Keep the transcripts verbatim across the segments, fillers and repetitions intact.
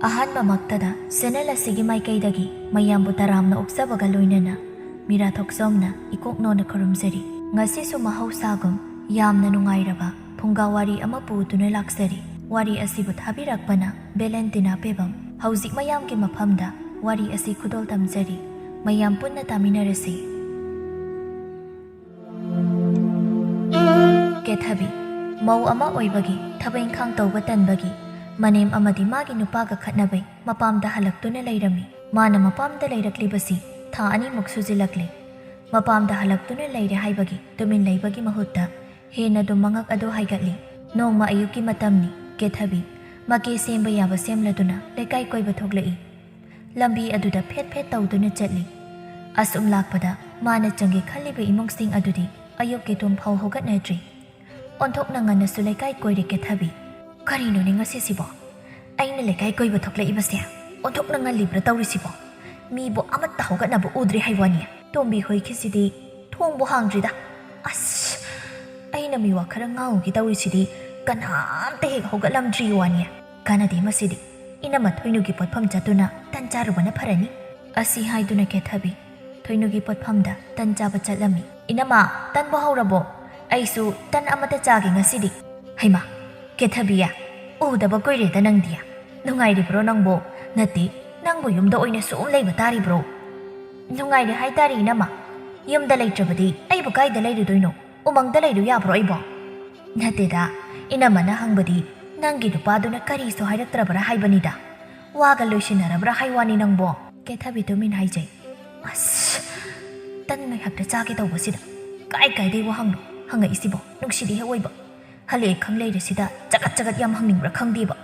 ꯑꯍꯥꯟꯕꯃꯛꯇꯗ channel ꯑꯁꯤꯒꯤ ꯃꯥꯏꯀꯩꯗꯒꯤ ꯃꯌꯥꯝꯕꯨ ꯇꯔꯥꯝꯅ ꯑꯣꯛꯆꯕꯒ ꯂꯣꯏꯅꯅ ꯃꯤꯔꯥ ꯊꯣꯛꯆꯣꯝꯅ ꯏꯀꯣꯛ ꯅꯣꯟꯅ ꯈꯨꯔꯨꯝꯖꯔꯤ꯫ ꯉꯁꯤꯁꯨ ꯃꯍꯧꯁꯥꯒꯨꯝ ꯌꯥꯝꯅ ꯅꯨꯡꯉꯥꯏꯔꯕ ꯐꯨꯡꯒꯥ ꯋꯥꯔꯤ ꯑꯃ ꯄꯨꯗꯨꯅ ꯂꯥꯛꯆꯔꯤ꯫ ꯋꯥꯔꯤ ꯑꯁꯤꯕꯨ ꯊꯥꯕꯤꯔꯛꯄꯅ ꯚꯦꯂꯦꯟꯇꯤꯅꯥ ꯄꯦꯕꯝ꯫ ꯍꯧꯖꯤꯛ ꯃꯌꯥꯝꯒꯤ ꯃꯐꯝꯗ ꯋꯥꯔꯤ ꯑꯁꯤ ꯈꯨꯗꯣꯜ ꯇꯝꯖꯔꯤ꯫ ꯃꯌꯥꯝ ꯄꯨꯟꯅ ꯇꯥꯃꯤꯟꯅꯔꯁꯤ꯫ ꯀꯦꯊꯕꯤ, ꯃꯧ ꯑꯃ ꯑꯣꯏꯕꯒꯤ, ꯊꯕꯛ ꯏꯪꯈꯥꯡ ꯇꯧꯕ ꯇꯟꯕꯒꯤ, ꯃꯅꯦꯝ ꯑꯃꯗꯤ ꯃꯥꯒꯤ ꯅꯨꯄꯥꯒ ꯈꯠꯅꯕꯩ ꯃꯄꯥꯝꯗ ꯍꯜꯂꯛꯇꯨꯅ ꯂꯩꯔꯝꯃꯤ꯫ ꯃꯥꯅ ꯃꯄꯥꯝꯗ ꯂꯩꯔꯛꯂꯤꯕꯁꯤ ꯊꯥ ꯑꯅꯤꯃꯨꯛ ꯁꯨꯖꯤꯜꯂꯛꯂꯦ꯫ ꯃꯄꯥꯝꯗ ꯍꯜꯂꯛꯇꯨꯅ ꯂꯩꯔꯦ ꯍꯥꯏꯕꯒꯤ ꯇꯨꯃꯤꯟ ꯂꯩꯕꯒꯤ ꯃꯍꯨꯠꯇ ꯍꯦꯟꯅ ꯑꯗꯨꯝ ꯃꯉꯛ ꯑꯗꯨ ꯍꯥꯏꯒꯠꯂꯤ꯫ ꯅꯣꯡꯃ ꯑꯌꯨꯛꯀꯤ ꯃꯇꯝꯅꯤ꯫ ꯀꯦꯊꯕꯤ ꯃꯀꯦ ꯁꯦꯝꯕ ꯌꯥꯕ ꯁꯦꯝꯂꯗꯨꯅ ꯂꯩꯀꯥꯏ ꯀꯣꯏꯕ ꯊꯣꯛꯂꯛꯏ꯫ ꯂꯝꯕꯤ ꯑꯗꯨꯗ ꯐꯦꯠ ꯐꯦꯠ ꯇꯧꯗꯨꯅ ꯆꯠꯂꯤ꯫ ꯑꯁꯨꯝ ꯂꯥꯛꯄꯗ ꯃꯥꯅ ꯆꯪꯒꯦ ꯈꯜꯂꯤꯕ ꯏꯃꯨꯡꯁꯤꯡ ꯑꯗꯨꯗꯤ ꯑꯌꯨꯛꯀꯤ ꯇꯨꯝ ꯐꯥꯎ ꯍꯧꯒꯠꯅꯗ꯭ꯔꯤ꯫ ꯑꯣꯟꯊꯣꯛꯅ ꯉꯟꯅꯁꯨ ꯂꯩꯀꯥꯏ ꯀꯣꯏꯔꯦ ꯀꯦꯊꯕꯤ꯫ ꯀꯔꯤꯅꯣꯅꯦ ꯉꯁꯤꯁꯤꯕꯣ? ꯑꯩꯅ ꯂꯩꯀꯥꯏ ꯀꯣꯏꯕ ꯊꯣꯛꯂꯛꯏꯕꯁꯦ ꯑꯣꯟꯊꯣꯛꯅ ꯉꯜꯂꯤꯕ꯭ꯔꯥ ꯇꯧꯔꯤꯁꯤꯕꯣ? ꯃꯤꯕꯨ ꯑꯃꯠꯇ ꯍꯧꯒꯠꯅꯕ ꯎꯗ꯭ꯔꯤ ꯍꯥꯏ ꯋꯥꯅꯤ꯫ ꯇꯣꯝꯕꯤ ꯍꯣꯏꯒꯤꯁꯤꯗꯤ ꯊꯣꯡꯕꯨ ꯍꯥꯡꯗ꯭ꯔꯤꯗ꯫ ꯑꯁ, ꯑꯩꯅ ꯃꯤꯋꯥ ꯈꯔ ꯉꯥꯡꯉꯨꯒꯦ ꯇꯧꯔꯤꯁꯤꯗꯤ ꯀꯅꯥꯝꯇ ꯍꯦꯛ ꯍꯧꯒꯠꯂꯝꯗ꯭ꯔꯤ ꯋꯥꯅꯤ꯫ ꯀꯥꯟꯅꯗꯦ ꯃꯁꯤꯗꯤ꯫ ꯏꯅꯝꯃ ꯊꯣꯏꯅꯨꯒꯤ ꯄꯣꯠꯐꯝ ꯆꯠꯇꯨꯅ ꯇꯟ ꯆꯥꯔꯨꯕꯅ ꯐꯔꯅꯤ꯫ ꯑꯁꯤ ꯍꯥꯏꯗꯨꯅ ꯀꯦꯊꯕꯤ ꯊꯣꯏꯅꯨꯒꯤ ꯄꯣꯠꯐꯝꯗ ꯇꯟ ꯆꯥꯕ ꯆꯠꯂꯝꯃꯤ꯫ "ꯏꯅꯝꯃ, ꯇꯟꯕꯨ ꯍꯧꯔꯕꯣ? ꯑꯩꯁꯨ ꯇꯟ ꯑꯃꯇ ꯆꯥꯒꯦ ꯉꯁꯤꯗꯤ꯫" "ꯍꯩꯃꯥ, ꯀꯦꯊꯕꯤ, ꯎꯗꯕ ꯀꯨꯏꯔꯦꯗ ꯅꯪꯗꯤ꯫ ꯅꯨꯡꯉꯥꯏꯔꯤꯕ꯭ꯔꯣ ꯅꯪꯕꯨ? ꯅꯠꯇꯦ, ꯅꯪꯕꯨ ꯌꯨꯝꯗ ꯑꯣꯏꯅ ꯁꯨꯝ ꯂꯩꯕ ꯇꯥꯔꯤꯕ꯭ꯔꯣ?" "ꯅꯨꯡꯉꯥꯏꯔꯤ ꯍꯥꯏꯇꯥꯔꯦ ꯏꯅꯝꯃ꯫ ꯌꯨꯝꯗ ꯂꯩꯇ꯭ꯔꯕꯗꯤ ꯑꯩꯕꯨ ꯀꯥꯏꯗ ꯂꯩꯔꯨꯗꯣꯏꯅꯣ? ꯎꯃꯪꯗ ꯂꯩꯔꯨ ꯌꯥꯕ꯭ꯔꯣ ꯑꯩꯕꯣ?" "ꯅꯠꯇꯦꯗ, ꯏꯅꯝꯃꯅ ꯍꯪꯕꯗꯤ ꯅꯪꯒꯤ ꯅꯨꯄꯥꯗꯨꯅ ꯀꯔꯤꯁꯨ ꯍꯥꯏꯔꯛꯇ꯭ꯔꯕ꯭ꯔꯥ ꯍꯥꯏꯕꯅꯤꯗ꯫ ꯋꯥꯒ ꯂꯣꯏꯁꯤꯟꯅꯔꯕ꯭ꯔꯥ ꯍꯥꯏ ꯋꯥꯅꯤ ꯅꯪꯕꯣ?" ꯀꯦꯊꯕꯤ ꯇꯨꯃꯤꯟ ꯍꯥꯏꯖꯩ꯫ "ꯑꯁ, ꯇꯟ ꯉꯩꯍꯥꯛꯇ ꯆꯥꯒꯦ ꯇꯧꯕꯁꯤꯗ ꯀꯥꯏ ꯀꯥꯏꯗꯩ ꯋꯥꯍꯪꯅꯣ ꯍꯪꯉꯛꯏꯁꯤꯕꯣ? ꯅꯨꯡꯁꯤꯗꯤ ꯍꯦꯛ ꯑꯣꯏꯕ꯫ ꯍꯜꯂꯛꯑꯦ ꯈꯪ ꯂꯩꯔꯤꯁꯤꯗ ꯆꯒꯠ ꯆꯒꯠ ꯌꯥꯝ ꯍꯪꯅꯤꯡꯕ꯭ꯔꯥ ꯈꯪꯗꯦꯕ꯫"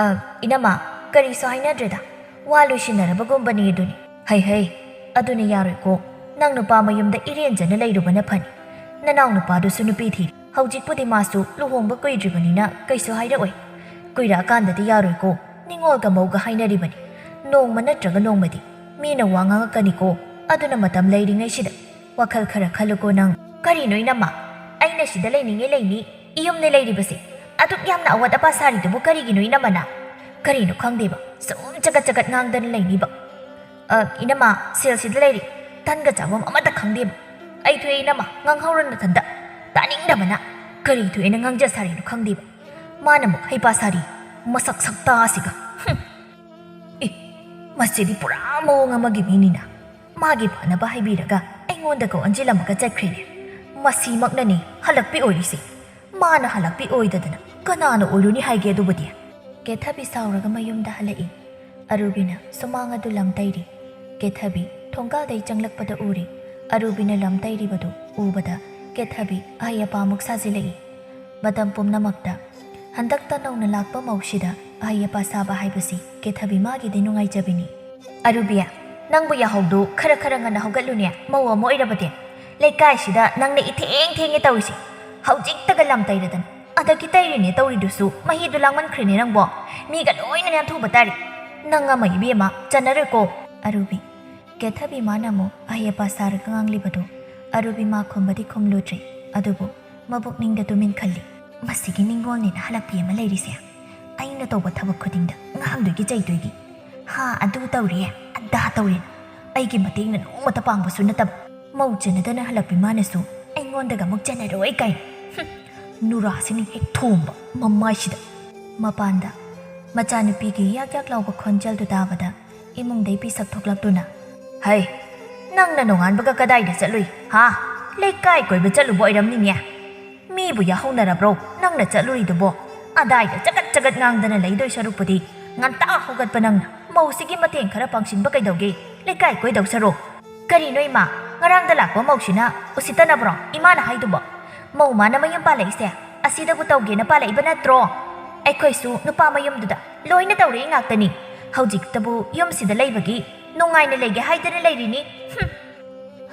"ꯑ, ꯏꯅꯝꯃ, ꯀꯔꯤꯁꯨ ꯍꯥꯏꯅꯗ꯭ꯔꯦꯗ꯫ ꯋꯥ ꯂꯣꯏꯁꯤꯟꯅꯔꯕꯒꯨꯝꯕꯅꯤ ꯑꯗꯨꯅꯤ꯫" "ꯍꯩ ꯍꯩ, ꯑꯗꯨꯅ ꯌꯥꯔꯣꯏꯀꯣ꯫ ꯅꯪ ꯅꯨꯄꯥ ꯃꯌꯨꯝꯗ ꯏꯔꯦꯟꯖꯅ ꯂꯩꯔꯨꯕꯅ ꯐꯅꯤ꯫ ꯅꯅꯥꯎ ꯅꯨꯄꯥꯗꯨꯁꯨ ꯅꯨꯄꯤ ꯊꯤꯔꯦ꯫ ꯍꯧꯖꯤꯛꯄꯨꯗꯤ ꯃꯥꯁꯨ ꯂꯨꯍꯣꯡꯕ ꯀꯨꯏꯗ꯭ꯔꯤꯕꯅꯤꯅ ꯀꯩꯁꯨ ꯍꯥꯏꯔꯛꯑꯣꯏ꯫ ꯀꯨꯏꯔꯛꯑꯀꯥꯟꯗꯗꯤ ꯌꯥꯔꯣꯏꯀꯣ꯫ ꯅꯤꯡꯉꯣꯜꯒ ꯃꯧꯒ ꯍꯥꯏꯅꯔꯤꯕꯅꯤ꯫ ꯅꯣꯡꯃ ꯅꯠꯇ꯭ꯔꯒ ꯅꯣꯡꯃꯗꯤ ꯃꯤꯅ ꯋꯥ ꯉꯥꯡꯉꯛꯀꯅꯤꯀꯣ꯫ ꯑꯗꯨꯅ ꯃꯇꯝ ꯂꯩꯔꯤꯉꯩꯁꯤꯗ ꯋꯥꯈꯜ ꯈꯔ ꯈꯜꯂꯨꯀꯣ ꯅꯪ꯫" "ꯀꯔꯤꯅꯣ ꯏꯅꯝꯃ? ꯑꯩꯅ ꯁꯤꯗ ꯂꯩꯅꯤꯡꯉꯦ ꯂꯩꯅꯤ, ꯏꯌꯨꯝꯅꯦ ꯂꯩꯔꯤꯕꯁꯦ꯫ ꯑꯗꯨꯛ ꯌꯥꯝꯅ ꯑꯋꯥꯠ ꯑꯄꯥ ꯁꯥꯔꯤꯗꯨꯕꯨ ꯀꯔꯤꯒꯤꯅꯣ ꯏꯅꯝꯃꯅ?" ꯀꯔꯤꯅꯣ ꯈꯪꯗꯦꯕ, ꯁꯨꯝ ꯆꯒꯠ ꯆꯒꯠ ꯉꯥꯡꯗꯅ ꯂꯩꯅꯤꯕ꯫ "ꯑ, ꯏꯅꯝꯃ, ꯁꯦꯜꯁꯤꯗ ꯂꯩꯔꯤ, ꯇꯟꯒ ꯆꯥꯐꯝ ꯑꯃꯠꯇ ꯈꯪꯗꯦꯕ꯫ ꯑꯩ ꯊꯣꯛꯑꯦ ꯏꯅꯝꯃ, ꯉꯥꯡꯍꯧꯔꯣ ꯅꯊꯟꯗ꯫ ꯇꯥꯅꯤꯡꯗꯕꯅ ꯀꯔꯤ ꯊꯣꯛꯑꯦꯅ ꯉꯥꯡꯖ ꯁꯥꯔꯤꯅꯣ ꯈꯪꯗꯦꯕ꯫ ꯃꯥꯅ ꯑꯃꯨꯛ ꯍꯩꯄꯥ ꯁꯥꯔꯤ, ꯃꯁꯛ ꯁꯛꯇꯥꯁꯤꯒ꯫ ꯍꯨꯝ꯫ ꯑꯦ, ꯃꯁꯤꯗꯤ ꯄꯨꯔꯥ ꯃꯑꯣꯡ ꯑꯃꯒꯤ ꯃꯤꯅꯤꯅ꯫ ꯃꯥꯒꯤ ꯐꯅꯕ ꯍꯥꯏꯕꯤꯔꯒ ꯑꯩꯉꯣꯟꯗꯒ ꯑꯣꯟꯁꯤꯜꯂꯝꯃꯒ ꯆꯠꯈ꯭ꯔꯦꯅꯦ꯫ ꯃꯁꯤꯃꯛꯅꯅꯦ ꯍꯜꯂꯛꯄꯤ ꯑꯣꯏꯔꯤꯁꯦ꯫ ꯃꯥꯅ ꯍꯜꯂꯛꯄꯤ ꯑꯣꯏꯗꯗꯅ ꯀꯅꯥꯅ ꯑꯣꯏꯔꯨꯅꯤ ꯍꯥꯏꯒꯦ ꯑꯗꯨꯕꯨꯗꯤ?" ꯀꯦꯊꯕꯤ ꯁꯥꯎꯔꯒ ꯃꯌꯨꯝꯗ ꯍꯜꯂꯛꯏ꯫ ꯑꯔꯨꯕꯤꯅ ꯁꯨꯃꯥꯡ ꯑꯗꯨ ꯂꯝ ꯇꯩꯔꯤ꯫ ꯀꯦꯊꯕꯤ ꯊꯣꯡꯒꯥꯜꯗꯩ ꯆꯪꯂꯛꯄꯗ ꯎꯔꯤ꯫ ꯑꯔꯨꯕꯤꯅ ꯂꯝ ꯇꯩꯔꯤꯕꯗꯨ ꯎꯕꯗ ꯀꯦꯊꯕꯤ ꯑꯍꯩ ꯑꯄꯥꯃꯨꯛ ꯁꯥꯖꯤꯜꯂꯛꯏ꯫ ꯃꯇꯝ ꯄꯨꯝꯅꯃꯛꯇ ꯍꯟꯗꯛꯇ ꯅꯧꯅ ꯂꯥꯛꯄ ꯃꯧꯁꯤꯗ ꯑꯍꯩ ꯑꯄꯥ ꯁꯥꯕ ꯍꯥꯏꯕꯁꯤ ꯀꯦꯊꯕꯤ ꯃꯥꯒꯤꯗꯤ ꯅꯨꯡꯉꯥꯏꯖꯕꯤꯅꯤ꯫ "ꯑꯔꯨꯕꯤ, ꯅꯪꯕꯨ ꯌꯥꯍꯧꯗꯨ ꯈꯔ ꯈꯔ ꯉꯟꯅ ꯍꯧꯒꯠꯂꯨꯅꯦ, ꯃꯧ ꯑꯃ ꯑꯣꯏꯔꯕꯗꯤ꯫ ꯂꯩꯀꯥꯏꯁꯤꯗ ꯅꯪꯅ ꯏꯊꯦꯡ ꯊꯦꯡꯉꯦ ꯇꯧꯔꯤꯁꯦ꯫ ꯍꯧꯖꯤꯛꯇꯒ ꯂꯝ ꯇꯩꯔꯗꯅ꯫ ꯑꯗꯒꯤ ꯇꯩꯔꯤꯅꯦ ꯇꯧꯔꯤꯗꯨꯁꯨ ꯃꯍꯤꯗꯨ ꯂꯥꯡꯃꯟꯈ꯭ꯔꯦꯅꯦ ꯅꯪꯕꯣ꯫ ꯃꯤꯒ ꯂꯣꯏꯅ ꯅꯥꯟꯊꯨꯕ ꯇꯥꯔꯦ꯫ ꯅꯪ ꯑꯃ ꯏꯕꯦꯝꯃ, ꯆꯟꯅꯔꯣꯏꯀꯣ꯫" ꯑꯔꯨꯕꯤ꯫ ꯀꯦꯊꯕꯤ ꯃꯥꯅ ꯑꯃꯨꯛ ꯑꯍꯩ ꯑꯄꯥ ꯁꯥꯔꯒ ꯉꯥꯡꯂꯤꯕꯗꯨ ꯑꯔꯨꯕꯤ ꯃꯥ ꯈꯨꯝꯕꯗꯤ ꯈꯨꯝꯂꯨꯗ꯭ꯔꯦ꯫ ꯑꯗꯨꯕꯨ ꯃꯕꯨꯛꯅꯤꯡꯗ ꯇꯨꯃꯤꯟ ꯈꯜꯂꯤ꯫ "ꯃꯁꯤꯒꯤ ꯅꯤꯡꯉꯣꯜꯅꯦꯅ ꯍꯜꯂꯛꯄꯤ ꯑꯃ ꯂꯩꯔꯤꯁꯦ꯫ ꯑꯩꯅ ꯇꯧꯕ ꯊꯕꯛ ꯈꯨꯗꯤꯡꯗ ꯉꯥꯡꯗꯣꯏꯒꯤ ꯆꯩꯗꯣꯏꯒꯤ꯫ ꯍꯥ, ꯑꯗꯨ ꯇꯧꯔꯦ, ꯑꯗꯥ ꯇꯧꯔꯦ꯫ ꯑꯩꯒꯤ ꯃꯇꯦꯡꯅ ꯅꯣꯡꯃꯇ ꯄꯥꯡꯕꯁꯨ ꯅꯠꯇꯕ꯫ ꯃꯧ ꯆꯟꯅꯗꯅ ꯍꯜꯂꯛꯄꯤ ꯃꯥꯅꯁꯨ ꯑꯩꯉꯣꯟꯗꯒ ꯑꯃꯨꯛ ꯆꯟꯅꯔꯣꯏ ꯀꯥꯏꯅ꯫ ꯍꯨꯝ, ꯅꯨꯔꯥꯁꯤꯅ ꯍꯦꯛ ꯊꯣꯝꯕ ꯃꯃꯥꯏꯁꯤꯗ꯫" ꯃꯄꯥꯟꯗ ꯃꯆꯥꯅꯨꯄꯤꯒꯤ ꯌꯥꯛ ꯌꯥꯛ ꯂꯥꯎꯕ ꯈꯣꯟꯖꯦꯜꯗꯨ ꯇꯥꯕꯗ ꯏꯃꯨꯡꯗꯩ ꯄꯤꯁꯛ ꯊꯣꯛꯂꯛꯇꯨꯅ, "ꯍꯩ, ꯅꯪꯅ ꯅꯣꯡꯉꯥꯟꯕꯒ ꯀꯗꯥꯏꯗ ꯆꯠꯂꯨꯏ, ꯍꯥ? ꯂꯩꯀꯥꯏ ꯀꯣꯏꯕ ꯆꯠꯂꯨꯕ ꯑꯣꯏꯔꯝꯅꯤꯅꯦ꯫ ꯃꯤꯕꯨ ꯌꯥꯍꯧꯅꯔꯕ꯭ꯔꯣ ꯅꯪꯅ ꯆꯠꯂꯨꯔꯤꯗꯨꯕꯣ? ꯑꯗꯥꯏꯗ ꯆꯒꯠ ꯆꯒꯠ ꯉꯥꯡꯗꯅ ꯂꯩꯗꯣꯏ ꯁꯔꯨꯛꯄꯨꯗꯤ ꯉꯟꯇꯥ ꯍꯧꯒꯠꯄ ꯅꯪꯅ ꯃꯧꯁꯤꯒꯤ ꯃꯇꯦꯡ ꯈꯔ ꯄꯥꯡꯁꯤꯟꯕ ꯀꯩꯗꯧꯒꯦ? ꯂꯩꯀꯥꯏ ꯀꯣꯏꯗꯧ ꯁꯔꯨꯛ꯫" "ꯀꯔꯤꯅꯣ ꯏꯃꯥ, ꯉꯔꯥꯡꯗ ꯂꯥꯛꯄ ꯃꯧꯁꯤꯅ ꯎꯁꯤꯠꯇꯅꯕ꯭ꯔꯣ ꯏꯃꯥꯅ ꯍꯥꯏꯗꯨꯕꯣ? ꯃꯧ ꯃꯥꯅ ꯃꯌꯨꯝ ꯄꯥꯜꯂꯛꯏꯁꯦ ꯑꯁꯤꯗꯕꯨ ꯇꯧꯒꯦꯅ ꯄꯥꯜꯂꯛꯏꯕ ꯅꯠꯇ꯭ꯔꯣ? ꯑꯩꯈꯣꯏꯁꯨ ꯅꯨꯄꯥ ꯃꯌꯨꯝꯗꯨꯗ ꯂꯣꯏꯅ ꯇꯧꯔꯛꯏ ꯉꯥꯛꯇꯅꯤ꯫ ꯍꯧꯖꯤꯛꯇꯕꯨ ꯌꯨꯝꯁꯤꯗ ꯂꯩꯕꯒꯤ ꯅꯨꯡꯉꯥꯏꯅ ꯂꯩꯒꯦ ꯍꯥꯏꯗꯅ ꯂꯩꯔꯤꯅꯤ꯫ ꯍꯨꯝ!"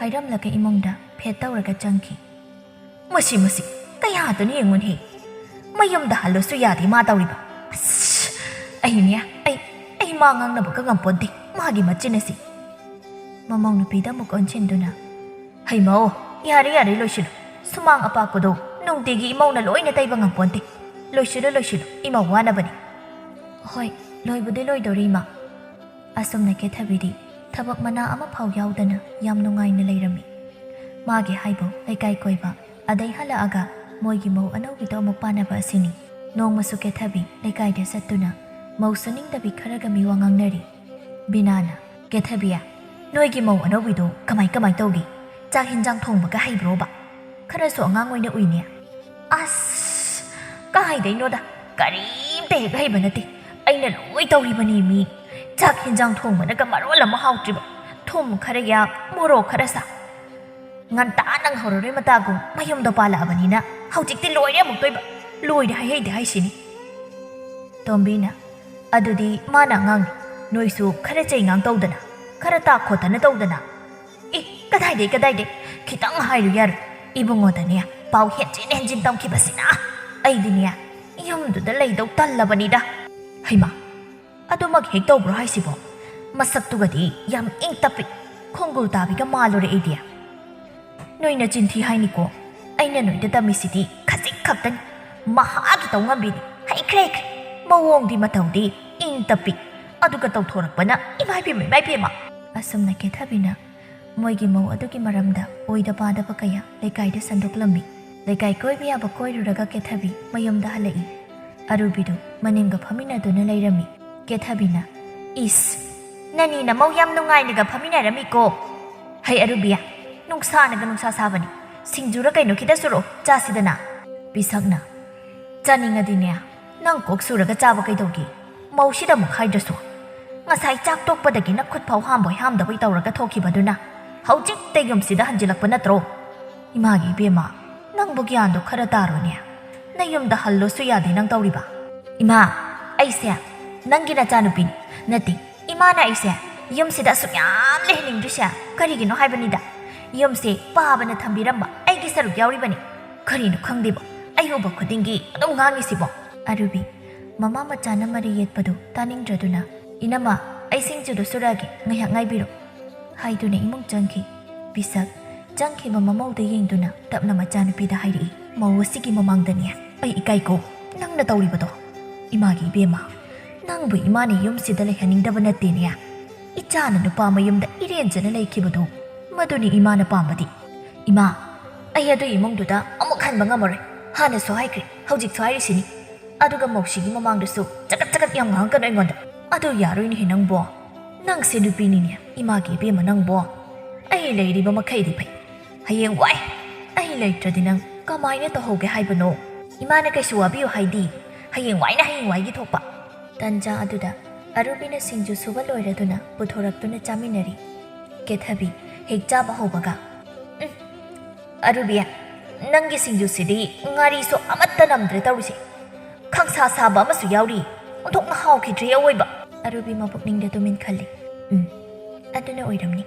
ꯍꯥꯏꯔꯝꯂꯒ ꯏꯃꯨꯡꯗ ꯐꯦꯠ ꯇꯧꯔꯒ ꯆꯪꯈꯤ꯫ "ꯃꯁꯤ, ꯃꯁꯤ, ꯀꯌꯥꯗꯅꯣ ꯌꯦꯡꯉꯨꯅꯦ꯫ ꯃꯌꯨꯝꯗ ꯍꯜꯂꯁꯨ ꯌꯥꯗꯦ ꯃꯥ ꯇꯧꯔꯤꯕ꯫ ꯑꯁ, ꯑꯩꯅꯦ, ꯑꯩ, ꯑꯩ ꯃꯥ ꯉꯥꯡꯅꯕꯒ ꯉꯝꯄꯣꯟꯇꯦ, ꯃꯥꯒꯤ ꯃꯆꯤꯟ ꯑꯁꯤ꯫" ꯃꯃꯧ ꯅꯨꯄꯤꯗ ꯑꯃꯨꯛ ꯑꯣꯟꯁꯤꯟꯗꯨꯅ, "ꯍꯩ ꯃꯧ, ꯌꯥꯔꯦ, ꯌꯥꯔꯦ, ꯂꯣꯏꯁꯤꯜꯂꯨ꯫ ꯁꯨꯃꯥꯡ ꯑꯄꯥꯛꯄꯗꯣ ꯅꯨꯡꯇꯤꯒꯤ ꯏꯃꯧꯅ ꯂꯣꯏꯅ ꯇꯩꯕ ꯉꯝꯄꯣꯟꯇꯦ꯫ ꯂꯣꯏꯁꯤꯜꯂꯨ, ꯂꯣꯏꯁꯤꯜꯂꯨ, ꯏꯃꯧ ꯋꯥꯅꯕꯅꯤ꯫" "ꯍꯣꯏ, ꯂꯣꯏꯕꯨꯗꯤ ꯂꯣꯏꯗꯣꯔꯦ, ꯏꯃꯥ꯫" ꯑꯁꯨꯝꯅ ꯀꯦꯊꯕꯤꯗꯤ ꯊꯕꯛ ꯃꯅꯥ ꯑꯃꯐꯥꯎ ꯌꯥꯎꯗꯅ ꯌꯥꯝ ꯅꯨꯡꯉꯥꯏꯅ ꯂꯩꯔꯝꯃꯤ꯫ ꯃꯥꯒꯤ ꯍꯥꯏꯕꯨ ꯂꯩꯀꯥꯏ ꯀꯣꯏꯕ, ꯑꯗꯩ ꯍꯜꯂꯛꯑꯒ ꯃꯣꯏꯒꯤ ꯃꯧ ꯑꯅꯧꯕꯤꯗꯣ ꯑꯃꯨꯛ ꯄꯥꯟꯅꯕ ꯑꯁꯤꯅꯤ꯫ ꯅꯣꯡꯃꯁꯨ ꯀꯦꯊꯕꯤ ꯂꯩꯀꯥꯏꯗ ꯆꯠꯇꯨꯅ ꯃꯧ ꯁꯨꯅꯤꯡꯗꯕꯤ ꯈꯔꯒ ꯃꯤꯋꯥ ꯉꯥꯡꯅꯔꯤ꯫ ꯕꯤꯅꯥꯅ, "ꯀꯦꯊꯕꯤ, ꯅꯣꯏꯒꯤ ꯃꯧ ꯑꯅꯧꯕꯤꯗꯣ ꯀꯃꯥꯏ ꯀꯃꯥꯏ ꯇꯧꯒꯦ? ꯆꯥꯛ ꯍꯦꯟꯖꯥꯡ ꯊꯣꯡꯕꯒ ꯍꯩꯕ꯭ꯔꯣꯕ? ꯈꯔꯁꯨ ꯑꯉꯥꯡ ꯑꯣꯏꯅ ꯎꯏꯅꯦ꯫" "ꯑꯁ, ꯀꯥꯏꯗꯩꯅꯣꯗ, ꯀꯔꯤꯝꯇ ꯍꯦꯛ ꯍꯩꯕ ꯅꯠꯇꯦ꯫ ꯑꯩꯅ ꯂꯣꯏ ꯇꯧꯔꯤꯕꯅꯤ ꯃꯤ꯫ ꯆꯥꯛ ꯍꯦꯟꯖꯥꯡ ꯊꯣꯡꯕꯅꯒ ꯃꯔꯣꯜ ꯑꯃ ꯍꯥꯎꯇ꯭ꯔꯤꯕ꯫ ꯊꯨꯝ ꯈꯔ ꯌꯥꯛ, ꯃꯣꯔꯣꯛ ꯈꯔ ꯁꯥ꯫ ꯉꯟꯇꯥ ꯅꯪꯍꯧꯔꯔꯣꯏ ꯃꯇꯥꯒꯨꯝ ꯃꯌꯨꯝꯗ ꯄꯥꯜꯂꯛꯑꯕꯅꯤꯅ ꯍꯧꯖꯤꯛꯇꯤ ꯂꯣꯏꯔꯦ ꯑꯃꯨꯛꯇꯣꯏꯕ꯫ ꯂꯣꯏꯔꯦ ꯍꯥꯏꯍꯩꯗꯦ ꯍꯥꯏꯁꯤꯅꯤ꯫" ꯇꯣꯝꯕꯤꯅ, "ꯑꯗꯨꯗꯤ ꯃꯥꯅ ꯑꯉꯥꯡꯅꯤ꯫ ꯅꯣꯏꯁꯨ ꯈꯔ ꯆꯩ ꯉꯥꯡ ꯇꯧꯗꯅ, ꯈꯔ ꯇꯥꯛ ꯈꯣꯠꯇꯅ ꯇꯧꯗꯅ꯫" "ꯑꯦ, ꯀꯗꯥꯏꯗꯩ, ꯀꯗꯥꯏꯗꯩ? ꯈꯤꯇꯪ ꯍꯥꯏꯔꯨ ꯌꯥꯔꯣꯏ꯫ ꯏꯕꯨꯡꯉꯣꯗꯅꯦ ꯄꯥꯎ ꯍꯦꯟꯖꯤꯟ ꯍꯦꯟꯖꯤꯟ ꯇꯝꯈꯤꯕꯁꯤꯅ ꯑꯩꯗꯤꯅꯦ ꯌꯨꯝꯗꯨꯗ ꯂꯩꯗꯧ ꯇꯜꯂꯕꯅꯤꯗ꯫" "ꯍꯩꯃꯥ, ꯑꯗꯨꯃꯛ ꯍꯦꯛ ꯇꯧꯕ꯭ꯔꯣ ꯍꯥꯏꯁꯤꯕꯣ? ꯃꯁꯛꯇꯨꯒꯗꯤ ꯌꯥꯝ ꯏꯪ ꯇꯞꯄꯤ, ꯈꯣꯡꯒꯨꯜ ꯇꯥꯕꯤꯒ ꯃꯥꯜꯂꯨꯔꯦ ꯑꯩꯗꯤ꯫" "ꯅꯣꯏ ꯅꯆꯤꯟ ꯊꯤ ꯍꯥꯏꯅꯤꯀꯣ꯫ ꯑꯩꯅ ꯅꯣꯏꯗ ꯇꯝꯃꯤꯁꯤꯗꯤ ꯈꯖꯤꯛ ꯈꯛꯇꯅꯤ꯫ ꯃꯍꯥꯒꯤ ꯇꯧ ꯉꯝꯕꯤꯅꯤ꯫ ꯍꯩꯈ꯭ꯔꯦ, ꯍꯩꯈ꯭ꯔꯦ꯫ ꯃꯑꯣꯡꯗꯤ ꯃꯇꯧꯗꯤ ꯏꯪ ꯇꯞꯄꯤ, ꯑꯗꯨꯒ ꯇꯧꯊꯣꯔꯛꯄꯅ ꯏꯃꯥꯏ ꯄꯦꯝꯃ, ꯏꯃꯥꯏ ꯄꯦꯝꯃ꯫" ꯑꯁꯨꯝꯅ ꯀꯦꯊꯕꯤꯅ ꯃꯣꯏꯒꯤ ꯃꯧ ꯑꯗꯨꯒꯤ ꯃꯔꯝꯗ ꯑꯣꯏꯗ ꯄꯥꯗꯕ ꯀꯌꯥ ꯂꯩꯀꯥꯏꯗ ꯁꯟꯗꯣꯛꯂꯝꯃꯤ꯫ ꯂꯩꯀꯥꯏ ꯀꯣꯏꯕ ꯌꯥꯕ ꯀꯣꯏꯔꯨꯔꯒ ꯀꯦꯊꯕꯤ ꯃꯌꯨꯝꯗ ꯍꯜꯂꯛꯏ꯫ ꯑꯔꯨꯕꯤꯗꯨ ꯃꯅꯤꯡꯒ ꯐꯝꯃꯤꯟꯅꯗꯨꯅ ꯂꯩꯔꯝꯃꯤ꯫ ꯀꯦꯊꯕꯤꯅ, "ꯏꯁ, ꯅꯅꯤ ꯅꯃꯧ ꯌꯥꯝ ꯅꯨꯡꯉꯥꯏꯅꯒ ꯐꯝꯃꯤꯟꯅꯔꯝꯃꯤꯀꯣ꯫ ꯍꯩ ꯑꯔꯨꯕꯤ, ꯅꯨꯡꯁꯥꯅꯒ ꯅꯨꯡꯁꯥ ꯁꯥꯕꯅꯤ꯫ ꯁꯤꯡꯖꯨꯔ ꯀꯩꯅꯣ ꯈꯤꯇ ꯁꯨꯔꯛꯑꯣ, ꯆꯥꯁꯤꯗꯅ꯫" ꯄꯤꯁꯛꯅ, "ꯆꯥꯅꯤꯡꯉꯗꯤꯅꯦ, ꯅꯪ ꯀꯣꯛ ꯁꯨꯔꯒ ꯆꯥꯕ ꯀꯩꯗꯧꯒꯦ? ꯃꯧꯁꯤꯗ ꯑꯃꯨꯛ ꯍꯥꯏꯗ꯭ꯔꯁꯨ꯫ ꯉꯁꯥꯏ ꯆꯥꯛ ꯇꯣꯛꯄꯗꯒꯤ ꯅꯈꯨꯠ ꯐꯥꯎ ꯍꯥꯝꯕꯣꯏ ꯍꯥꯝꯗꯕꯣꯏ ꯇꯧꯔꯒ ꯊꯣꯛꯈꯤꯕꯗꯨꯅ ꯍꯧꯖꯤꯛꯇ ꯌꯨꯝꯁꯤꯗ ꯍꯟꯖꯤꯜꯂꯛꯄ ꯅꯠꯇ꯭ꯔꯣ? ꯏꯃꯥꯒꯤ ꯏꯕꯦꯝꯃ, ꯅꯪꯕꯨ ꯒ꯭ꯌꯥꯟꯗꯣ ꯈꯔ ꯇꯥꯔꯣꯅꯦ꯫ ꯅꯌꯨꯝꯗ ꯍꯜꯂꯣꯁꯨ ꯌꯥꯗꯦ ꯅꯪ ꯇꯧꯔꯤꯕ꯫" "ꯏꯃꯥ, ꯑꯩꯁꯦ ꯅꯪꯒꯤ ꯅꯆꯥꯅꯨꯄꯤꯅꯤ꯫ ꯅꯠꯇꯦ, ꯏꯃꯥꯅ ꯑꯩꯁꯦ ꯌꯨꯝꯁꯤꯗ ꯑꯁꯨꯛ ꯌꯥꯝ ꯂꯩꯍꯟꯅꯤꯡꯗ꯭ꯔꯤꯁꯦ ꯀꯔꯤꯒꯤꯅꯣ ꯍꯥꯏꯕꯅꯤꯗ꯫ ꯌꯨꯝꯁꯦ ꯄꯥꯕꯅ ꯊꯝꯕꯤꯔꯝꯕ ꯑꯩꯒꯤ ꯁꯔꯨꯛ ꯌꯥꯎꯔꯤꯕꯅꯤ꯫ ꯀꯔꯤꯅꯣ ꯈꯪꯗꯦꯕ, ꯑꯩ ꯎꯕ ꯈꯨꯗꯤꯡꯒꯤ ꯑꯗꯨꯝ ꯉꯥꯡꯉꯤꯁꯤꯕꯣ?" ꯑꯔꯨꯕꯤ, ꯃꯃꯥ ꯃꯆꯥꯅ ꯃꯔꯩ ꯌꯦꯠꯄꯗꯨ ꯇꯥꯅꯤꯡꯗ꯭ꯔꯗꯨꯅ, "ꯏꯅꯝꯃ, ꯑꯩ ꯁꯤꯡꯖꯨꯗꯨ ꯁꯨꯔꯛꯑꯒꯦ, ꯉꯥꯏꯍꯥꯛ ꯉꯥꯏꯕꯤꯔꯣ" ꯍꯥꯏꯗꯨꯅ ꯏꯃꯨꯡ ꯆꯪꯈꯤ꯫ ꯄꯤꯁꯛ ꯆꯪꯈꯤꯕ ꯃꯃꯧꯗ ꯌꯦꯡꯗꯨꯅ ꯇꯞꯅ ꯃꯆꯥꯅꯨꯄꯤꯗ ꯍꯥꯏꯔꯛꯏ, "ꯃꯧ ꯑꯁꯤꯒꯤ ꯃꯃꯥꯡꯗꯅꯦ ꯑꯩ ꯏꯀꯥꯏꯀꯣ, ꯅꯪꯅ ꯇꯧꯔꯤꯕꯗꯣ꯫ ꯏꯃꯥꯒꯤ ꯏꯕꯦꯝꯃ, ꯅꯪꯕꯨ ꯏꯃꯥꯅ ꯌꯨꯝꯁꯤꯗ ꯂꯩꯍꯟꯅꯤꯡꯗꯕ ꯅꯠꯇꯦꯅꯦ꯫ ꯏꯆꯥꯅ ꯅꯨꯄꯥ ꯃꯌꯨꯝꯗ ꯏꯔꯦꯟꯖꯅ ꯂꯩꯈꯤꯕꯗꯨ, ꯃꯗꯨꯅꯤ ꯏꯃꯥꯅ ꯄꯥꯝꯕꯗꯤ꯫ ꯏꯃꯥ, ꯑꯩ ꯑꯗꯨ ꯏꯃꯨꯡꯗꯨꯗ ꯑꯃꯨꯛ ꯍꯟꯕ ꯉꯝꯃꯔꯣꯏ꯫ ꯍꯥꯟꯅꯁꯨ ꯍꯥꯏꯈ꯭ꯔꯦ, ꯍꯧꯖꯤꯛꯁꯨ ꯍꯥꯏꯔꯤꯁꯤꯅꯤ꯫ ꯑꯗꯨꯒ ꯃꯧꯁꯤꯒꯤ ꯃꯃꯥꯡꯗꯁꯨ ꯆꯒꯠ ꯆꯒꯠ ꯌꯥꯝ ꯉꯥꯡꯉꯛꯀꯅꯨ ꯑꯩꯉꯣꯟꯗ꯫ ꯑꯗꯨ ꯌꯥꯔꯣꯏꯅꯦꯍꯦ ꯅꯪꯕꯣ꯫ ꯅꯪꯁꯦ ꯅꯨꯄꯤꯅꯤꯅꯦ, ꯏꯃꯥꯒꯤ ꯏꯕꯦꯝꯃ ꯅꯪꯕꯣ꯫ ꯑꯩ ꯂꯩꯔꯤꯕ ꯃꯈꯩꯗꯤ ꯐꯩ꯫ ꯍꯌꯦꯡ ꯋꯥꯏ ꯑꯩ ꯂꯩꯇ꯭ꯔꯗꯤ ꯅꯪ ꯀꯃꯥꯏꯅ ꯇꯧꯍꯧꯒꯦ ꯍꯥꯏꯕꯅꯣ? ꯏꯃꯥꯅ ꯀꯩꯁꯨ ꯋꯥꯕꯤꯌꯨ ꯍꯥꯏꯗꯤ, ꯍꯌꯦꯡ ꯋꯥꯏꯅ ꯍꯌꯦꯡ ꯋꯥꯏꯒꯤ ꯊꯣꯛꯄ꯫ ꯇꯟꯖꯥ ꯑꯗꯨꯗ ꯑꯔꯨꯕꯤꯅ ꯁꯤꯡꯖꯨ ꯁꯨꯕ ꯂꯣꯏꯔꯗꯨꯅ ꯄꯨꯊꯣꯔꯛꯇꯨꯅ ꯆꯥꯃꯤꯟꯅꯔꯤ꯫ ꯀꯦꯊꯕꯤ ꯍꯦꯛ ꯆꯥꯕ ꯍꯧꯕꯒ, "ꯎꯝ, ꯑꯔꯨꯕꯤ, ꯅꯪꯒꯤ ꯁꯤꯡꯖꯨꯁꯤꯗꯤ ꯉꯥꯔꯤꯁꯨ ꯑꯃꯠꯇ ꯅꯝꯗ꯭ꯔꯦ ꯇꯧꯔꯤꯁꯦ꯫ ꯈꯪꯁꯥ ꯁꯥꯕ ꯑꯃꯁꯨ ꯌꯥꯎꯔꯤ꯫ ꯑꯣꯟꯊꯣꯛꯅ ꯍꯥꯎꯈꯤꯗ꯭ꯔꯦ ꯑꯑꯣꯏꯕ꯫" ꯑꯔꯨꯕꯤ ꯃꯄꯨꯛꯅꯤꯡꯗ ꯇꯨꯃꯤꯟ ꯈꯜꯂꯤ꯫ "ꯎꯝ, ꯑꯗꯨꯅ ꯑꯣꯏꯔꯝꯅꯤ꯫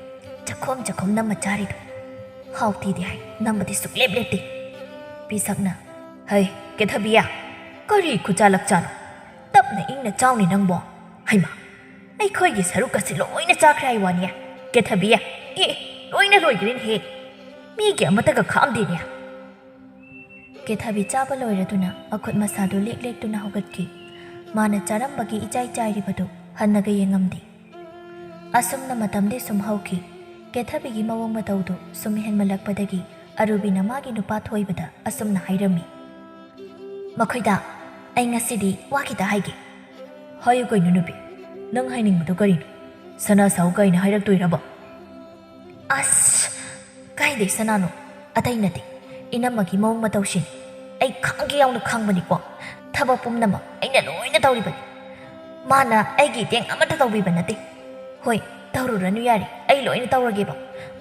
ꯆꯈꯣꯝ ꯆꯈꯣꯝ ꯅꯝꯃ ꯆꯥꯔꯤꯗꯣ꯫ ꯍꯥꯎꯇꯦꯗꯤ ꯍꯥꯏ, ꯅꯝꯕꯗꯤ ꯁꯨꯛꯂꯦꯞ ꯂꯦꯞꯇꯦ꯫" ꯄꯤꯁꯛꯅ, "ꯍꯩ, ꯀꯦꯊꯕꯤꯌꯥ, ꯀꯔꯤ ꯈꯨꯆꯥ ꯂꯛꯆꯥꯅꯣ? ꯇꯞꯅ ꯏꯪꯅ ꯆꯥꯎꯅꯦ ꯅꯪꯕꯣ꯫ ꯍꯩꯃꯥ, ꯑꯩꯈꯣꯏꯒꯤ ꯁꯔꯨꯛꯀꯁꯤ ꯂꯣꯏꯅ ꯆꯥꯈ꯭ꯔꯦ ꯍꯥꯏ ꯋꯥꯅꯤ꯫ ꯀꯦꯊꯕꯤꯌꯥ, ꯑꯦ, ꯑꯦ, ꯂꯣꯏꯅ ꯂꯣꯏꯈ꯭ꯔꯦꯅꯦꯍꯦ꯫ ꯃꯤꯒꯤ ꯑꯃꯠꯇꯒ ꯈꯥꯛꯑꯝꯗꯦꯅꯦ꯫" ꯀꯦꯊꯕꯤ ꯆꯥꯕ ꯂꯣꯏꯔꯗꯨꯅ ꯃꯈꯨꯠ ꯃꯁꯥꯗꯨ ꯂꯦꯛ ꯂꯦꯛꯇꯨꯅ ꯍꯧꯒꯠꯈꯤ꯫ ꯃꯥꯅ ꯆꯥꯔꯝꯕꯒꯤ ꯏꯆꯥꯏ ꯆꯥꯏꯔꯤꯕꯗꯨ ꯍꯟꯅꯒ ꯌꯦꯡꯉꯝꯗꯦ꯫ ꯑꯁꯨꯝꯅ ꯃꯇꯝꯗꯤ ꯁꯨꯝ ꯍꯧꯈꯤ꯫ ꯀꯦꯊꯕꯤꯒꯤ ꯃꯑꯣꯡ ꯃꯇꯧꯗꯨ ꯁꯨꯝ ꯍꯦꯟꯃꯜꯂꯛꯄꯗꯒꯤ ꯑꯔꯨꯕꯤꯅ ꯃꯥꯒꯤ ꯅꯨꯄꯥ ꯊꯣꯏꯕꯗ ꯑꯁꯨꯝꯅ ꯍꯥꯏꯔꯝꯃꯤ, "ꯃꯈꯣꯏꯗ ꯑꯩ ꯉꯁꯤꯗꯤ ꯋꯥ ꯈꯤꯇ ꯍꯥꯏꯒꯦ꯫" "ꯍꯥꯏꯌꯨ ꯀꯩꯅꯣ ꯅꯨꯄꯤ, ꯅꯪ ꯍꯥꯏꯅꯤꯡꯕꯗꯣ ꯀꯔꯤꯅꯣ? ꯁꯅꯥ ꯁꯥꯎ ꯀꯥꯏꯅ ꯍꯥꯏꯔꯛꯇꯣꯏꯔꯕ?" "ꯑꯁ, ꯀꯥꯏꯗꯩ ꯁꯅꯥꯅꯣ? ꯑꯇꯩ ꯅꯠꯇꯦ, ꯏꯅꯝꯃꯒꯤ ꯃꯑꯣꯡ ꯃꯇꯧꯁꯤꯅꯤ꯫ ꯑꯩ ꯈꯪꯒꯦ ꯌꯥꯎꯅ ꯈꯪꯕꯅꯤꯀꯣ꯫ ꯊꯕꯛ ꯄꯨꯝꯅꯃꯛ ꯑꯩꯅ ꯂꯣꯏꯅ ꯇꯧꯔꯤꯕꯅꯤ꯫ ꯃꯥꯅ ꯑꯩꯒꯤ ꯏꯇꯦꯡ ꯑꯃꯠꯇ ꯇꯧꯕꯤꯕ ꯅꯠꯇꯦ꯫" "ꯍꯣꯏ, ꯇꯧꯔꯨꯔꯅꯨ ꯌꯥꯔꯦ, ꯑꯩ ꯂꯣꯏꯅ ꯇꯧꯔꯒꯦꯕ꯫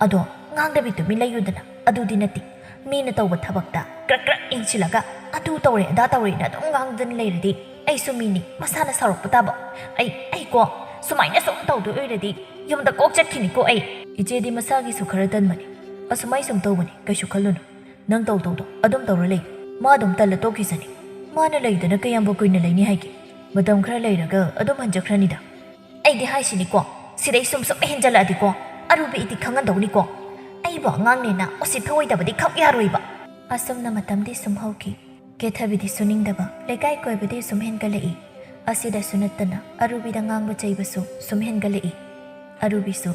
ꯑꯗꯣ ꯉꯥꯡꯗꯕꯤ ꯇꯨꯃꯤꯟ ꯂꯩꯌꯨꯗꯅ, ꯑꯗꯨꯗꯤ ꯅꯠꯇꯦ꯫ ꯃꯤꯅ ꯇꯧꯕ ꯊꯕꯛꯇ ꯀ꯭ꯔꯛ ꯀ꯭ꯔꯛ ꯌꯦꯡꯁꯤꯜꯂꯒ ꯑꯗꯨ ꯇꯧꯔꯦ ꯑꯗꯥ ꯇꯧꯔꯦꯅ ꯑꯗꯨꯝ ꯉꯥꯡꯗꯅ ꯂꯩꯔꯗꯤ ꯑꯩꯁꯨ ꯃꯤꯅꯤ, ꯃꯁꯥꯅ ꯁꯥꯎꯔꯛꯄ ꯇꯥꯕ꯫ ꯑꯩ, ꯑꯩꯀꯣ, ꯁꯨꯃꯥꯏꯅ ꯁꯨꯝ ꯇꯧꯗꯣꯏ ꯑꯣꯏꯔꯗꯤ ꯌꯨꯝꯗ ꯀꯣꯛ ꯆꯠꯈꯤꯅꯤꯀꯣ ꯑꯩ꯫" "ꯏꯆꯦꯗꯤ ꯃꯁꯥꯒꯤꯁꯨ ꯈꯔ ꯇꯟꯕꯅꯤ꯫ ꯑꯁꯨꯃꯥꯏ ꯁꯨꯝ ꯇꯧꯕꯅꯤ, ꯀꯩꯁꯨ ꯈꯜꯂꯨꯅꯨ꯫ ꯅꯪ ꯇꯧ ꯇꯧꯗꯣ ꯑꯗꯨꯝ ꯇꯧꯔ ꯂꯩ꯫ ꯃꯥ ꯑꯗꯨꯝ ꯇꯜꯂ ꯇꯣꯛꯈꯤꯁꯅꯤ꯫ ꯃꯥꯅ ꯂꯩꯗꯅ ꯀꯌꯥꯝꯕꯨ ꯀꯨꯏꯅ ꯂꯩꯅꯤ ꯍꯥꯏꯒꯦ? ꯃꯇꯝ ꯈꯔ ꯂꯩꯔꯒ ꯑꯗꯨꯝ ꯍꯟꯖꯈ꯭ꯔꯅꯤꯗ꯫" "ꯑꯩꯗꯤ ꯍꯥꯏꯁꯤꯅꯤꯀꯣ, ꯁꯤꯗꯩ ꯁꯨꯝ ꯁꯨꯝ ꯍꯦꯟꯖꯜꯂꯛꯑꯗꯤꯀꯣ, ꯑꯔꯨꯕꯤ ꯏꯗꯤ ꯈꯪꯍꯟꯗꯧꯅꯤꯀꯣ꯫ ꯑꯩꯕꯨ ꯑꯉꯥꯡꯅꯦꯅ ꯎꯁꯤꯠ ꯊꯑꯣꯏꯗꯕꯗꯤ ꯈꯛ ꯌꯥꯔꯣꯏꯕ꯫" ꯑꯁꯨꯝꯅ ꯃꯇꯝꯗꯤ ꯁꯨꯝ ꯍꯧꯈꯤ꯫ ꯀꯦꯊꯕꯤꯗꯤ ꯁꯨꯅꯤꯡꯗꯕ, ꯂꯩꯀꯥꯏ ꯀꯣꯏꯕꯗꯤ ꯁꯨꯝ ꯍꯦꯟꯒꯠꯂꯛꯏ꯫ ꯑꯁꯤꯗꯁꯨ ꯅꯠꯇꯅ ꯑꯔꯨꯕꯤꯗ ꯉꯥꯡꯕ ꯆꯩꯕꯁꯨ ꯁꯨꯝ ꯍꯦꯟꯒꯠꯂꯛꯏ꯫ ꯑꯔꯨꯕꯤꯁꯨ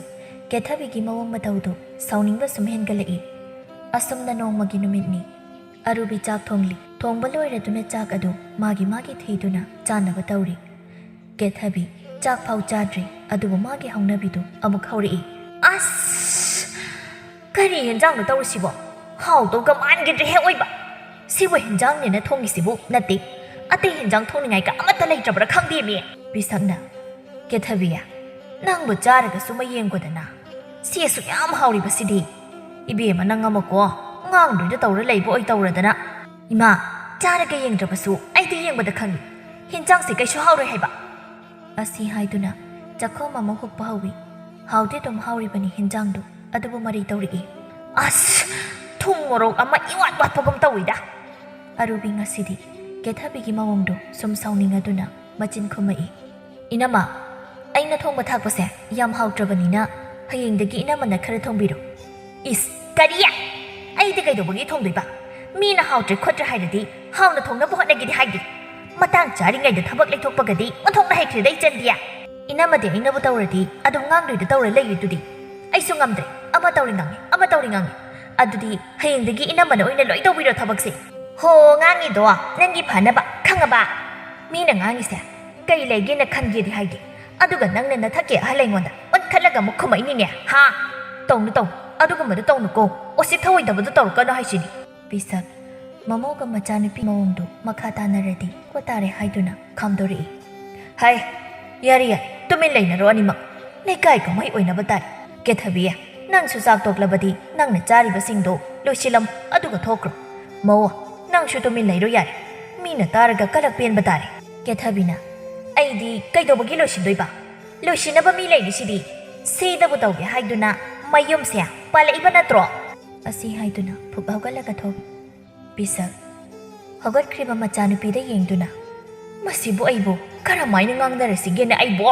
ꯀꯦꯊꯕꯤꯒꯤ ꯃꯑꯣꯡ ꯃꯇꯧꯗꯨ ꯁꯥꯎꯅꯤꯡꯕ ꯁꯨꯝ ꯍꯦꯟꯒꯠꯂꯛꯏ꯫ ꯑꯁꯨꯝꯅ ꯅꯣꯡꯃꯒꯤ ꯅꯨꯃꯤꯠꯅꯤ꯫ ꯑꯔꯨꯕꯤ ꯆꯥꯛ ꯊꯣꯡꯂꯤ꯫ ꯊꯣꯡꯕ ꯂꯣꯏꯔꯗꯨꯅ ꯆꯥꯛ ꯑꯗꯨ ꯃꯥꯒꯤ ꯃꯥꯒꯤ ꯊꯤꯗꯨꯅ ꯆꯥꯅꯕ ꯇꯧꯔꯤ꯫ ꯀꯦꯊꯕꯤ ꯆꯥꯛ ꯐꯥꯎ ꯆꯥꯗ꯭ꯔꯤ, ꯑꯗꯨꯕꯨ ꯃꯥꯒꯤ ꯍꯧꯅꯕꯤꯗꯨ ꯑꯃꯨꯛ ꯍꯧꯔꯛꯏ꯫ "ꯑꯁ! ꯀꯔꯤ ꯍꯦꯟꯖꯥꯡꯅꯣ ꯇꯧꯔꯤꯁꯤꯕꯣ? ꯍꯥꯎꯗꯧꯒ ꯃꯥꯟꯈꯤꯗ꯭ꯔꯦꯍꯦ ꯑꯣꯏꯕ꯫ ꯁꯤꯕꯨ ꯍꯦꯟꯖꯥꯡꯅꯦꯅ ꯊꯣꯡꯉꯤꯁꯤꯕꯨ ꯅꯠꯇꯦ꯫ ꯑꯇꯩ ꯍꯦꯟꯖꯥꯡ ꯊꯣꯡꯅꯤꯡꯉꯥꯏꯒ ꯑꯃꯠꯇ ꯂꯩꯇ꯭ꯔꯕ꯭ꯔꯥ ꯈꯪꯗꯦꯃꯤ!" ꯕꯤꯁꯛꯅ, "ꯀꯦꯊꯕꯤ, ꯅꯪꯕꯨ ꯆꯥꯔꯒꯁꯨ ꯃꯌꯦꯡꯒꯣꯗꯅ꯫ ꯁꯤ ꯑꯁꯨꯛ ꯌꯥꯝ ꯍꯥꯎꯔꯤꯕꯁꯤꯗꯤ꯫ ꯏꯕꯦꯝꯃ, ꯅꯪ ꯑꯃꯀꯣ ꯉꯥꯡꯗꯣꯏꯗ ꯇꯧꯔ ꯂꯩꯕ ꯑꯣꯏ ꯇꯧꯔꯗꯅ꯫ ꯏꯃꯥ, ꯆꯥꯔꯒ ꯌꯦꯡꯗ꯭ꯔꯕꯁꯨ ꯑꯩꯗꯤ ꯌꯦꯡꯕꯗ ꯈꯪꯉꯤ꯫ ꯍꯦꯟꯖꯥꯡꯁꯤ ꯀꯩꯁꯨ ꯍꯥꯎꯔꯣꯏ ꯍꯥꯏꯕ꯫" ꯑꯁꯤ ꯍꯥꯏꯗꯨꯅ ꯆꯥꯛꯈꯣꯝ ꯑꯃ ꯍꯨꯛꯄ ꯍꯧꯏ꯫ ꯍꯥꯎꯗꯤ ꯑꯗꯨꯝ ꯍꯥꯎꯔꯤꯕꯅꯤ ꯍꯦꯟꯖꯥꯡꯗꯨ, ꯑꯗꯨꯕꯨ ꯃꯔꯩ ꯇꯧꯔꯛꯏ꯫ "ꯑꯁ! ꯊꯨꯝ ꯃꯣꯔꯣꯛ ꯑꯃ ꯏꯋꯥꯠ ꯋꯥꯠꯄꯒꯨꯝ ꯇꯧꯏꯗ!" ꯑꯔꯨꯕꯤ ꯉꯁꯤꯗꯤ ꯀꯦꯊꯕꯤꯒꯤ ꯃꯑꯣꯡꯗꯨ ꯁꯨꯝ ꯁꯥꯎꯅꯤꯡꯉꯗꯨꯅ ꯃꯆꯤꯟ ꯈꯨꯝꯃꯛꯏ꯫ "ꯏꯅꯝꯃ, ꯑꯩꯅ ꯊꯣꯡꯕ ꯊꯥꯛꯄꯁꯦ ꯌꯥꯝ ꯍꯥꯎꯇ꯭ꯔꯕꯅꯤꯅ ꯍꯌꯦꯡꯗꯒꯤ ꯏꯅꯝꯃꯅ ꯈꯔ ꯊꯣꯡꯕꯤꯔꯣ꯫" "ꯏꯁ, ꯀꯔꯤ? ꯑꯩꯗꯤ ꯀꯩꯗꯧꯕꯒꯤ ꯊꯣꯡꯗꯣꯏꯕ? ꯃꯤꯅ ꯍꯥꯎꯇ꯭ꯔꯦ ꯈꯣꯠꯇ꯭ꯔꯦ ꯍꯥꯏꯔꯗꯤ ꯍꯥꯎꯅ ꯊꯣꯡꯅꯕ ꯍꯣꯠꯅꯒꯦꯗꯤ ꯍꯥꯏꯗꯦ꯫ ꯃꯇꯥꯡ ꯆꯥꯔꯤꯉꯩꯗ ꯊꯕꯛ ꯂꯩꯊꯣꯛꯄꯒꯗꯤ ꯑꯣꯟꯊꯣꯛꯅ ꯍꯩꯈ꯭ꯔꯦꯗ ꯏꯆꯟꯗꯤ꯫ ꯏꯅꯝꯃꯗꯤ ꯑꯩꯅꯕꯨ ꯇꯧꯔꯗꯤ ꯑꯗꯨꯝ ꯉꯥꯡꯗꯣꯏꯗ ꯇꯧꯔ ꯂꯩꯔꯤꯗꯨꯗꯤ꯫ ꯑꯩꯁꯨ ꯉꯝꯗ꯭ꯔꯦ꯫ ꯑꯃ ꯇꯧꯔꯤ ꯉꯥꯡꯉꯤ, ꯑꯃ ꯇꯧꯔꯤ ꯉꯥꯡꯉꯤ꯫ ꯑꯗꯨꯗꯤ ꯍꯌꯦꯡꯗꯒꯤ ꯏꯅꯝꯃꯅ ꯑꯣꯏꯅ ꯂꯣꯏ ꯇꯧꯕꯤꯔꯣ ꯊꯕꯛꯁꯦ꯫" "ꯍꯣ, ꯉꯥꯡꯉꯤꯗꯣ ꯅꯪꯒꯤ ꯐꯅꯕ, ꯈꯪꯉꯕ? ꯃꯤꯅ ꯉꯥꯡꯉꯤꯁꯦ ꯀꯩ ꯂꯩꯒꯦꯅ ꯈꯟꯒꯦꯗꯤ ꯍꯥꯏꯗꯦ, ꯑꯗꯨꯒ ꯅꯪꯅ ꯅꯊꯛꯀꯤ ꯑꯍꯜ ꯑꯩꯉꯣꯟꯗ ꯑꯣꯟꯈꯠꯂꯒ ꯑꯃꯨꯛ ꯈꯨꯝꯃꯛꯏꯅꯤꯅꯦ, ꯍꯥ? ꯇꯧꯅꯨ, ꯇꯧꯅꯨ, ꯑꯗꯨꯒꯨꯝꯕꯗꯣ ꯇꯧꯅꯨꯀꯣ, ꯎꯁꯤꯠ ꯊꯑꯣꯏꯗꯕꯗꯣ ꯇꯧꯔꯛꯀꯅꯨ ꯍꯥꯏꯁꯤꯅꯤ꯫" ꯕꯤꯁꯛ ꯃꯃꯧꯒ ꯃꯆꯥꯅꯨꯄꯤ ꯃꯑꯣꯡꯗꯨ ꯃꯈꯥ ꯇꯥꯅꯔꯗꯤ ꯀꯣ ꯇꯥꯔꯦ ꯍꯥꯏꯗꯨꯅ ꯈꯥꯝꯗꯣꯔꯛꯏ꯫ "ꯍꯥꯏ, ꯌꯥꯔꯦ ꯌꯥꯔꯦ, ꯇꯨꯃꯤꯟ ꯂꯩꯅꯔꯣ ꯑꯅꯤꯃꯛ꯫ ꯂꯩꯀꯥꯏ ꯀꯨꯝꯍꯩ ꯑꯣꯏꯅꯕ ꯇꯥꯏ꯫ ꯀꯦꯊꯕꯤ, ꯅꯪꯁꯨ ꯆꯥꯛ ꯇꯣꯛꯂꯕꯗꯤ ꯅꯪꯅ ꯆꯥꯔꯤꯕꯁꯤꯡꯗꯣ ꯂꯣꯏꯁꯤꯜꯂꯝꯃꯨ, ꯑꯗꯨꯒ ꯊꯣꯛꯈ꯭ꯔꯣ꯫ ꯃꯧ, ꯅꯪꯁꯨ ꯇꯨꯃꯤꯟ ꯂꯩꯔꯣ ꯌꯥꯔꯦ꯫ ꯃꯤꯅ ꯇꯥꯔꯒ ꯀꯂꯛ ꯄꯦꯟꯕ ꯇꯥꯔꯦ꯫" ꯀꯦꯊꯕꯤꯅ, "ꯑꯩꯗꯤ ꯀꯩꯗꯧꯕꯒꯤ ꯂꯣꯏꯁꯤꯟꯗꯣꯏꯕ? ꯂꯣꯏꯁꯤꯟꯅꯕ ꯃꯤ ꯂꯩꯔꯤꯁꯤꯗꯤ꯫ ꯁꯤꯗꯕꯨ ꯇꯧꯒꯦ ꯍꯥꯏꯗꯨꯅ ꯃꯌꯨꯝꯁꯦ ꯄꯥꯜꯂꯛꯏꯕ ꯅꯠꯇ꯭ꯔꯣ?" ꯑꯁꯤ ꯍꯥꯏꯗꯨꯅ ꯐꯨꯛ ꯍꯧꯒꯠꯂꯒ ꯊꯣꯛꯏ꯫ ꯕꯤꯁꯛ ꯍꯧꯒꯠꯈ꯭ꯔꯤꯕ ꯃꯆꯥꯅꯨꯄꯤꯗ ꯌꯦꯡꯗꯨꯅ, "ꯃꯁꯤꯕꯨ ꯑꯩꯕꯨ ꯀꯔꯝꯍꯥꯏꯅ ꯉꯥꯡꯅꯔꯁꯤꯒꯦꯅ ꯑꯩꯕꯨ?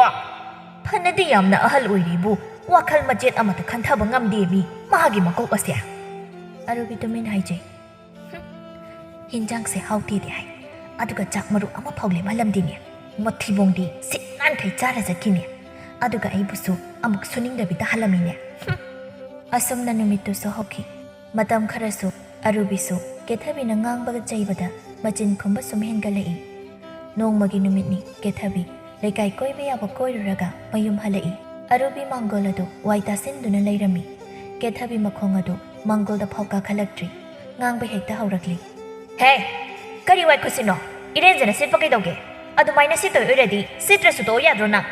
ꯐꯅꯗꯤ ꯌꯥꯝꯅ ꯑꯍꯜ ꯑꯣꯏꯔꯤꯕꯨ ꯋꯥꯈꯜ ꯃꯆꯦꯠ ꯑꯃꯠꯇ ꯈꯟꯊꯕ ꯉꯝꯗꯦ ꯃꯤ ꯃꯥꯒꯤ ꯃꯀꯣꯛ ꯑꯁꯦ꯫" ꯑꯔꯨꯕꯤ ꯇꯨꯃꯤꯟ ꯍꯥꯏꯖꯩ꯫ "ꯍꯨꯝ, ꯍꯤꯟꯖꯥꯡꯁꯦ ꯍꯥꯎꯇꯦꯗꯤ ꯍꯥꯏ, ꯑꯗꯨꯒ ꯆꯥꯛ ꯃꯔꯨ ꯑꯃꯐꯥꯎ ꯂꯦꯝꯍꯜꯂꯝꯗꯦꯅꯦ꯫ ꯃꯊꯤꯕꯣꯡꯗꯤ ꯁꯤꯠ ꯅꯥꯟꯈꯩ ꯆꯥꯔ ꯆꯠꯈꯤꯅꯦ꯫ ꯑꯗꯨꯒ ꯑꯩꯕꯨꯁꯨ ꯑꯃꯨꯛ ꯁꯨꯅꯤꯡꯗꯕꯤꯗ ꯍꯜꯂꯝꯃꯤꯅꯦ꯫ ꯍꯨꯝ꯫ ꯑꯁꯨꯝꯅ ꯅꯨꯃꯤꯠꯇꯨꯁꯨ ꯍꯧꯈꯤ꯫ ꯃꯇꯝ ꯈꯔꯁꯨ ꯑꯔꯨꯕꯤꯁꯨ ꯀꯦꯊꯕꯤꯅ ꯉꯥꯡꯕꯒ ꯆꯩꯕꯗ ꯃꯆꯤꯟ ꯈꯨꯝꯕ ꯁꯨꯝ ꯍꯦꯟꯒꯠꯂꯛꯏ꯫ ꯅꯣꯡꯃꯒꯤ ꯅꯨꯃꯤꯠꯅꯤ ꯀꯦꯊꯕꯤ ꯂꯩꯀꯥꯏ ꯀꯣꯏꯕ ꯌꯥꯕ ꯀꯣꯏꯔꯨꯔꯒ ꯃꯌꯨꯝ ꯍꯜꯂꯛꯏ꯫ ꯑꯔꯨꯕꯤ ꯃꯥꯡꯒꯣꯜ ꯑꯗꯨ ꯋꯥꯏ ꯇꯥꯁꯤꯟꯗꯨꯅ ꯂꯩꯔꯝꯃꯤ꯫ ꯀꯦꯊꯕꯤ ꯃꯈꯣꯡ ꯑꯗꯨ ꯃꯥꯡꯒꯣꯜꯗ ꯐꯥꯎ ꯀꯥꯈꯠꯂꯛꯇ꯭ꯔꯤ꯫ ꯉꯥꯡꯕ ꯍꯦꯛꯇ ꯍꯧꯔꯛꯂꯤ꯫ "ꯍꯦ! ꯀꯔꯤ ꯋꯥꯏꯈꯨꯠꯁꯤꯅꯣ? ꯏꯔꯦꯟꯖꯅ ꯁꯤꯠꯄ ꯀꯩꯗꯧꯒꯦ? ꯑꯗꯨꯃꯥꯏꯅ ꯁꯤꯠꯇꯣꯏ ꯑꯣꯏꯔꯗꯤ ꯁꯤꯠꯇ꯭ꯔꯁꯨ ꯇꯣꯛꯑꯣ ꯌꯥꯗ꯭ꯔꯣ ꯅꯪ?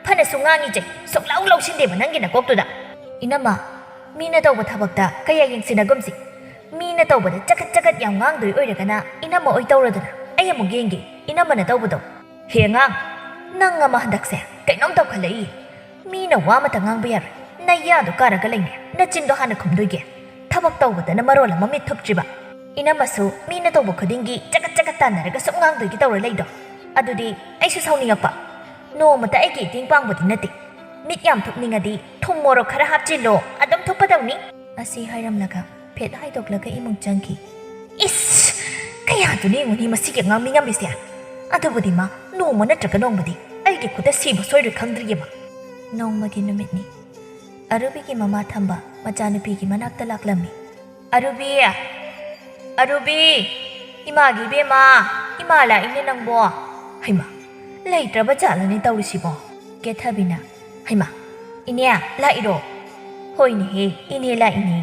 ꯐꯅꯁꯨ ꯉꯥꯡꯉꯤ ꯆꯩ, ꯁꯨꯛꯂꯧ ꯂꯧꯁꯤꯟꯗꯦꯕ ꯅꯪꯒꯤ ꯅꯀꯣꯛꯇꯨꯗ꯫ ꯏꯅꯝꯃ, ꯃꯤꯅ ꯇꯧꯕ ꯊꯕꯛꯇ ꯀꯌꯥ ꯌꯦꯡꯁꯤꯟꯅꯒꯨꯝꯁꯤ꯫ ꯃꯤꯅ ꯇꯧꯕꯗ ꯆꯀꯠ ꯆꯀꯠ ꯌꯥꯝ ꯉꯥꯡꯗꯣꯏ ꯑꯣꯏꯔꯒꯅ ꯏꯅꯝꯃ ꯑꯣꯏ ꯇꯧꯔꯗꯅ꯫ ꯑꯩ ꯑꯃꯨꯛ ꯌꯦꯡꯒꯦ ꯏꯅꯝꯃꯅ ꯇꯧꯕꯗꯣ꯫ ꯍꯦ ꯑꯉꯥꯡ, ꯅꯪ ꯑꯃ ꯍꯟꯗꯛꯁꯦ ꯀꯩꯅꯣꯝ ꯇꯧꯈꯠꯂꯛꯏ꯫ ꯃꯤꯅ ꯋꯥ ꯑꯃꯇ ꯉꯥꯡꯕ ꯌꯥꯔꯣꯏ꯫ ꯅꯌꯥꯗꯣ ꯀꯥꯔꯒ ꯂꯩꯅꯦ꯫ ꯅꯆꯤꯟꯗꯣ ꯍꯥꯟꯅ ꯈꯨꯝꯗꯣꯏꯒꯦ꯫ ꯊꯕꯛ ꯇꯧꯕꯗꯅ ꯃꯔꯣꯜ ꯑꯃ ꯃꯤꯠ ꯊꯨꯞꯇ꯭ꯔꯤꯕ꯫ ꯏꯅꯝꯃꯁꯨ ꯃꯤꯅ ꯇꯧꯕ ꯈꯨꯗꯤꯡꯒꯤ ꯆꯒꯠ ꯆꯒꯠ ꯇꯥꯟꯅꯔꯒ ꯁꯨꯝ ꯉꯥꯡꯗꯣꯏꯒꯤ ꯇꯧꯔ ꯂꯩꯗꯣ꯫ ꯑꯗꯨꯗꯤ ꯑꯩꯁꯨ ꯁꯥꯎꯅꯤꯡꯉꯛꯄ꯫ ꯅꯣꯡꯃꯇ ꯑꯩꯒꯤ ꯏꯇꯤꯡ ꯄꯥꯡꯕꯗꯤ ꯅꯠꯇꯦ꯫ ꯃꯤꯠ ꯌꯥꯝ ꯊꯨꯞꯅꯤꯡꯉꯗꯤ ꯊꯨꯝ ꯃꯣꯔꯣꯛ ꯈꯔ ꯍꯥꯞꯆꯤꯜꯂꯣ, ꯑꯗꯨꯝ ꯊꯨꯞꯄꯗꯧꯅꯤ꯫ ꯑꯁꯤ ꯍꯥꯏꯔꯝꯂꯒ ꯐꯦꯠ ꯍꯥꯏꯗꯣꯛꯂꯒ ꯏꯃꯨꯡ ꯆꯪꯈꯤ꯫ ꯏꯁ! ꯀꯌꯥꯗꯨꯅ ꯌꯦꯡꯉꯨꯅꯤ ꯃꯁꯤꯒꯤ ꯑꯉꯥꯡ ꯃꯤ ꯉꯝꯃꯤꯁꯦ꯫ ꯑꯗꯨꯕꯨꯗꯤ ꯃꯥ ꯅꯣꯡꯃ ꯅꯠꯇ꯭ꯔꯒ ꯅꯣꯡꯃꯗꯤ ꯑꯩꯒꯤ ꯈꯨꯠꯇ ꯁꯤꯕ ꯁꯣꯏꯔꯣꯏ ꯈꯪꯗ꯭ꯔꯤꯌꯦ ꯃꯥ꯫ ꯅꯣꯡꯃꯒꯤ ꯅꯨꯃꯤꯠꯅꯤ꯫ ꯑꯔꯨꯕꯤꯒꯤ ꯃꯃꯥ ꯊꯝꯕ ꯃꯆꯥꯅꯨꯄꯤꯒꯤ ꯃꯅꯥꯛꯇ ꯂꯥꯛꯂꯝꯃꯤ꯫ "ꯑꯔꯨꯕꯤ! ꯑꯔꯨꯕꯤ! ꯏꯃꯥꯒꯤ ꯏꯕꯦꯝꯃ! ꯏꯃꯥ ꯂꯥꯛꯏꯅꯦ ꯅꯪꯕꯣ!" ꯍꯩꯃꯥ! ꯂꯩꯇ꯭ꯔꯕ ꯖꯥꯠꯂꯅꯦ ꯇꯧꯔꯤꯁꯤꯕꯣ? ꯀꯦꯊꯕꯤꯅ, "ꯍꯩꯃꯥ! ꯏꯅꯦ ꯂꯥꯛꯏꯔꯣ?" "ꯍꯣꯏꯅꯦꯍꯦ, ꯏꯅꯦ ꯂꯥꯛꯏꯅꯦ꯫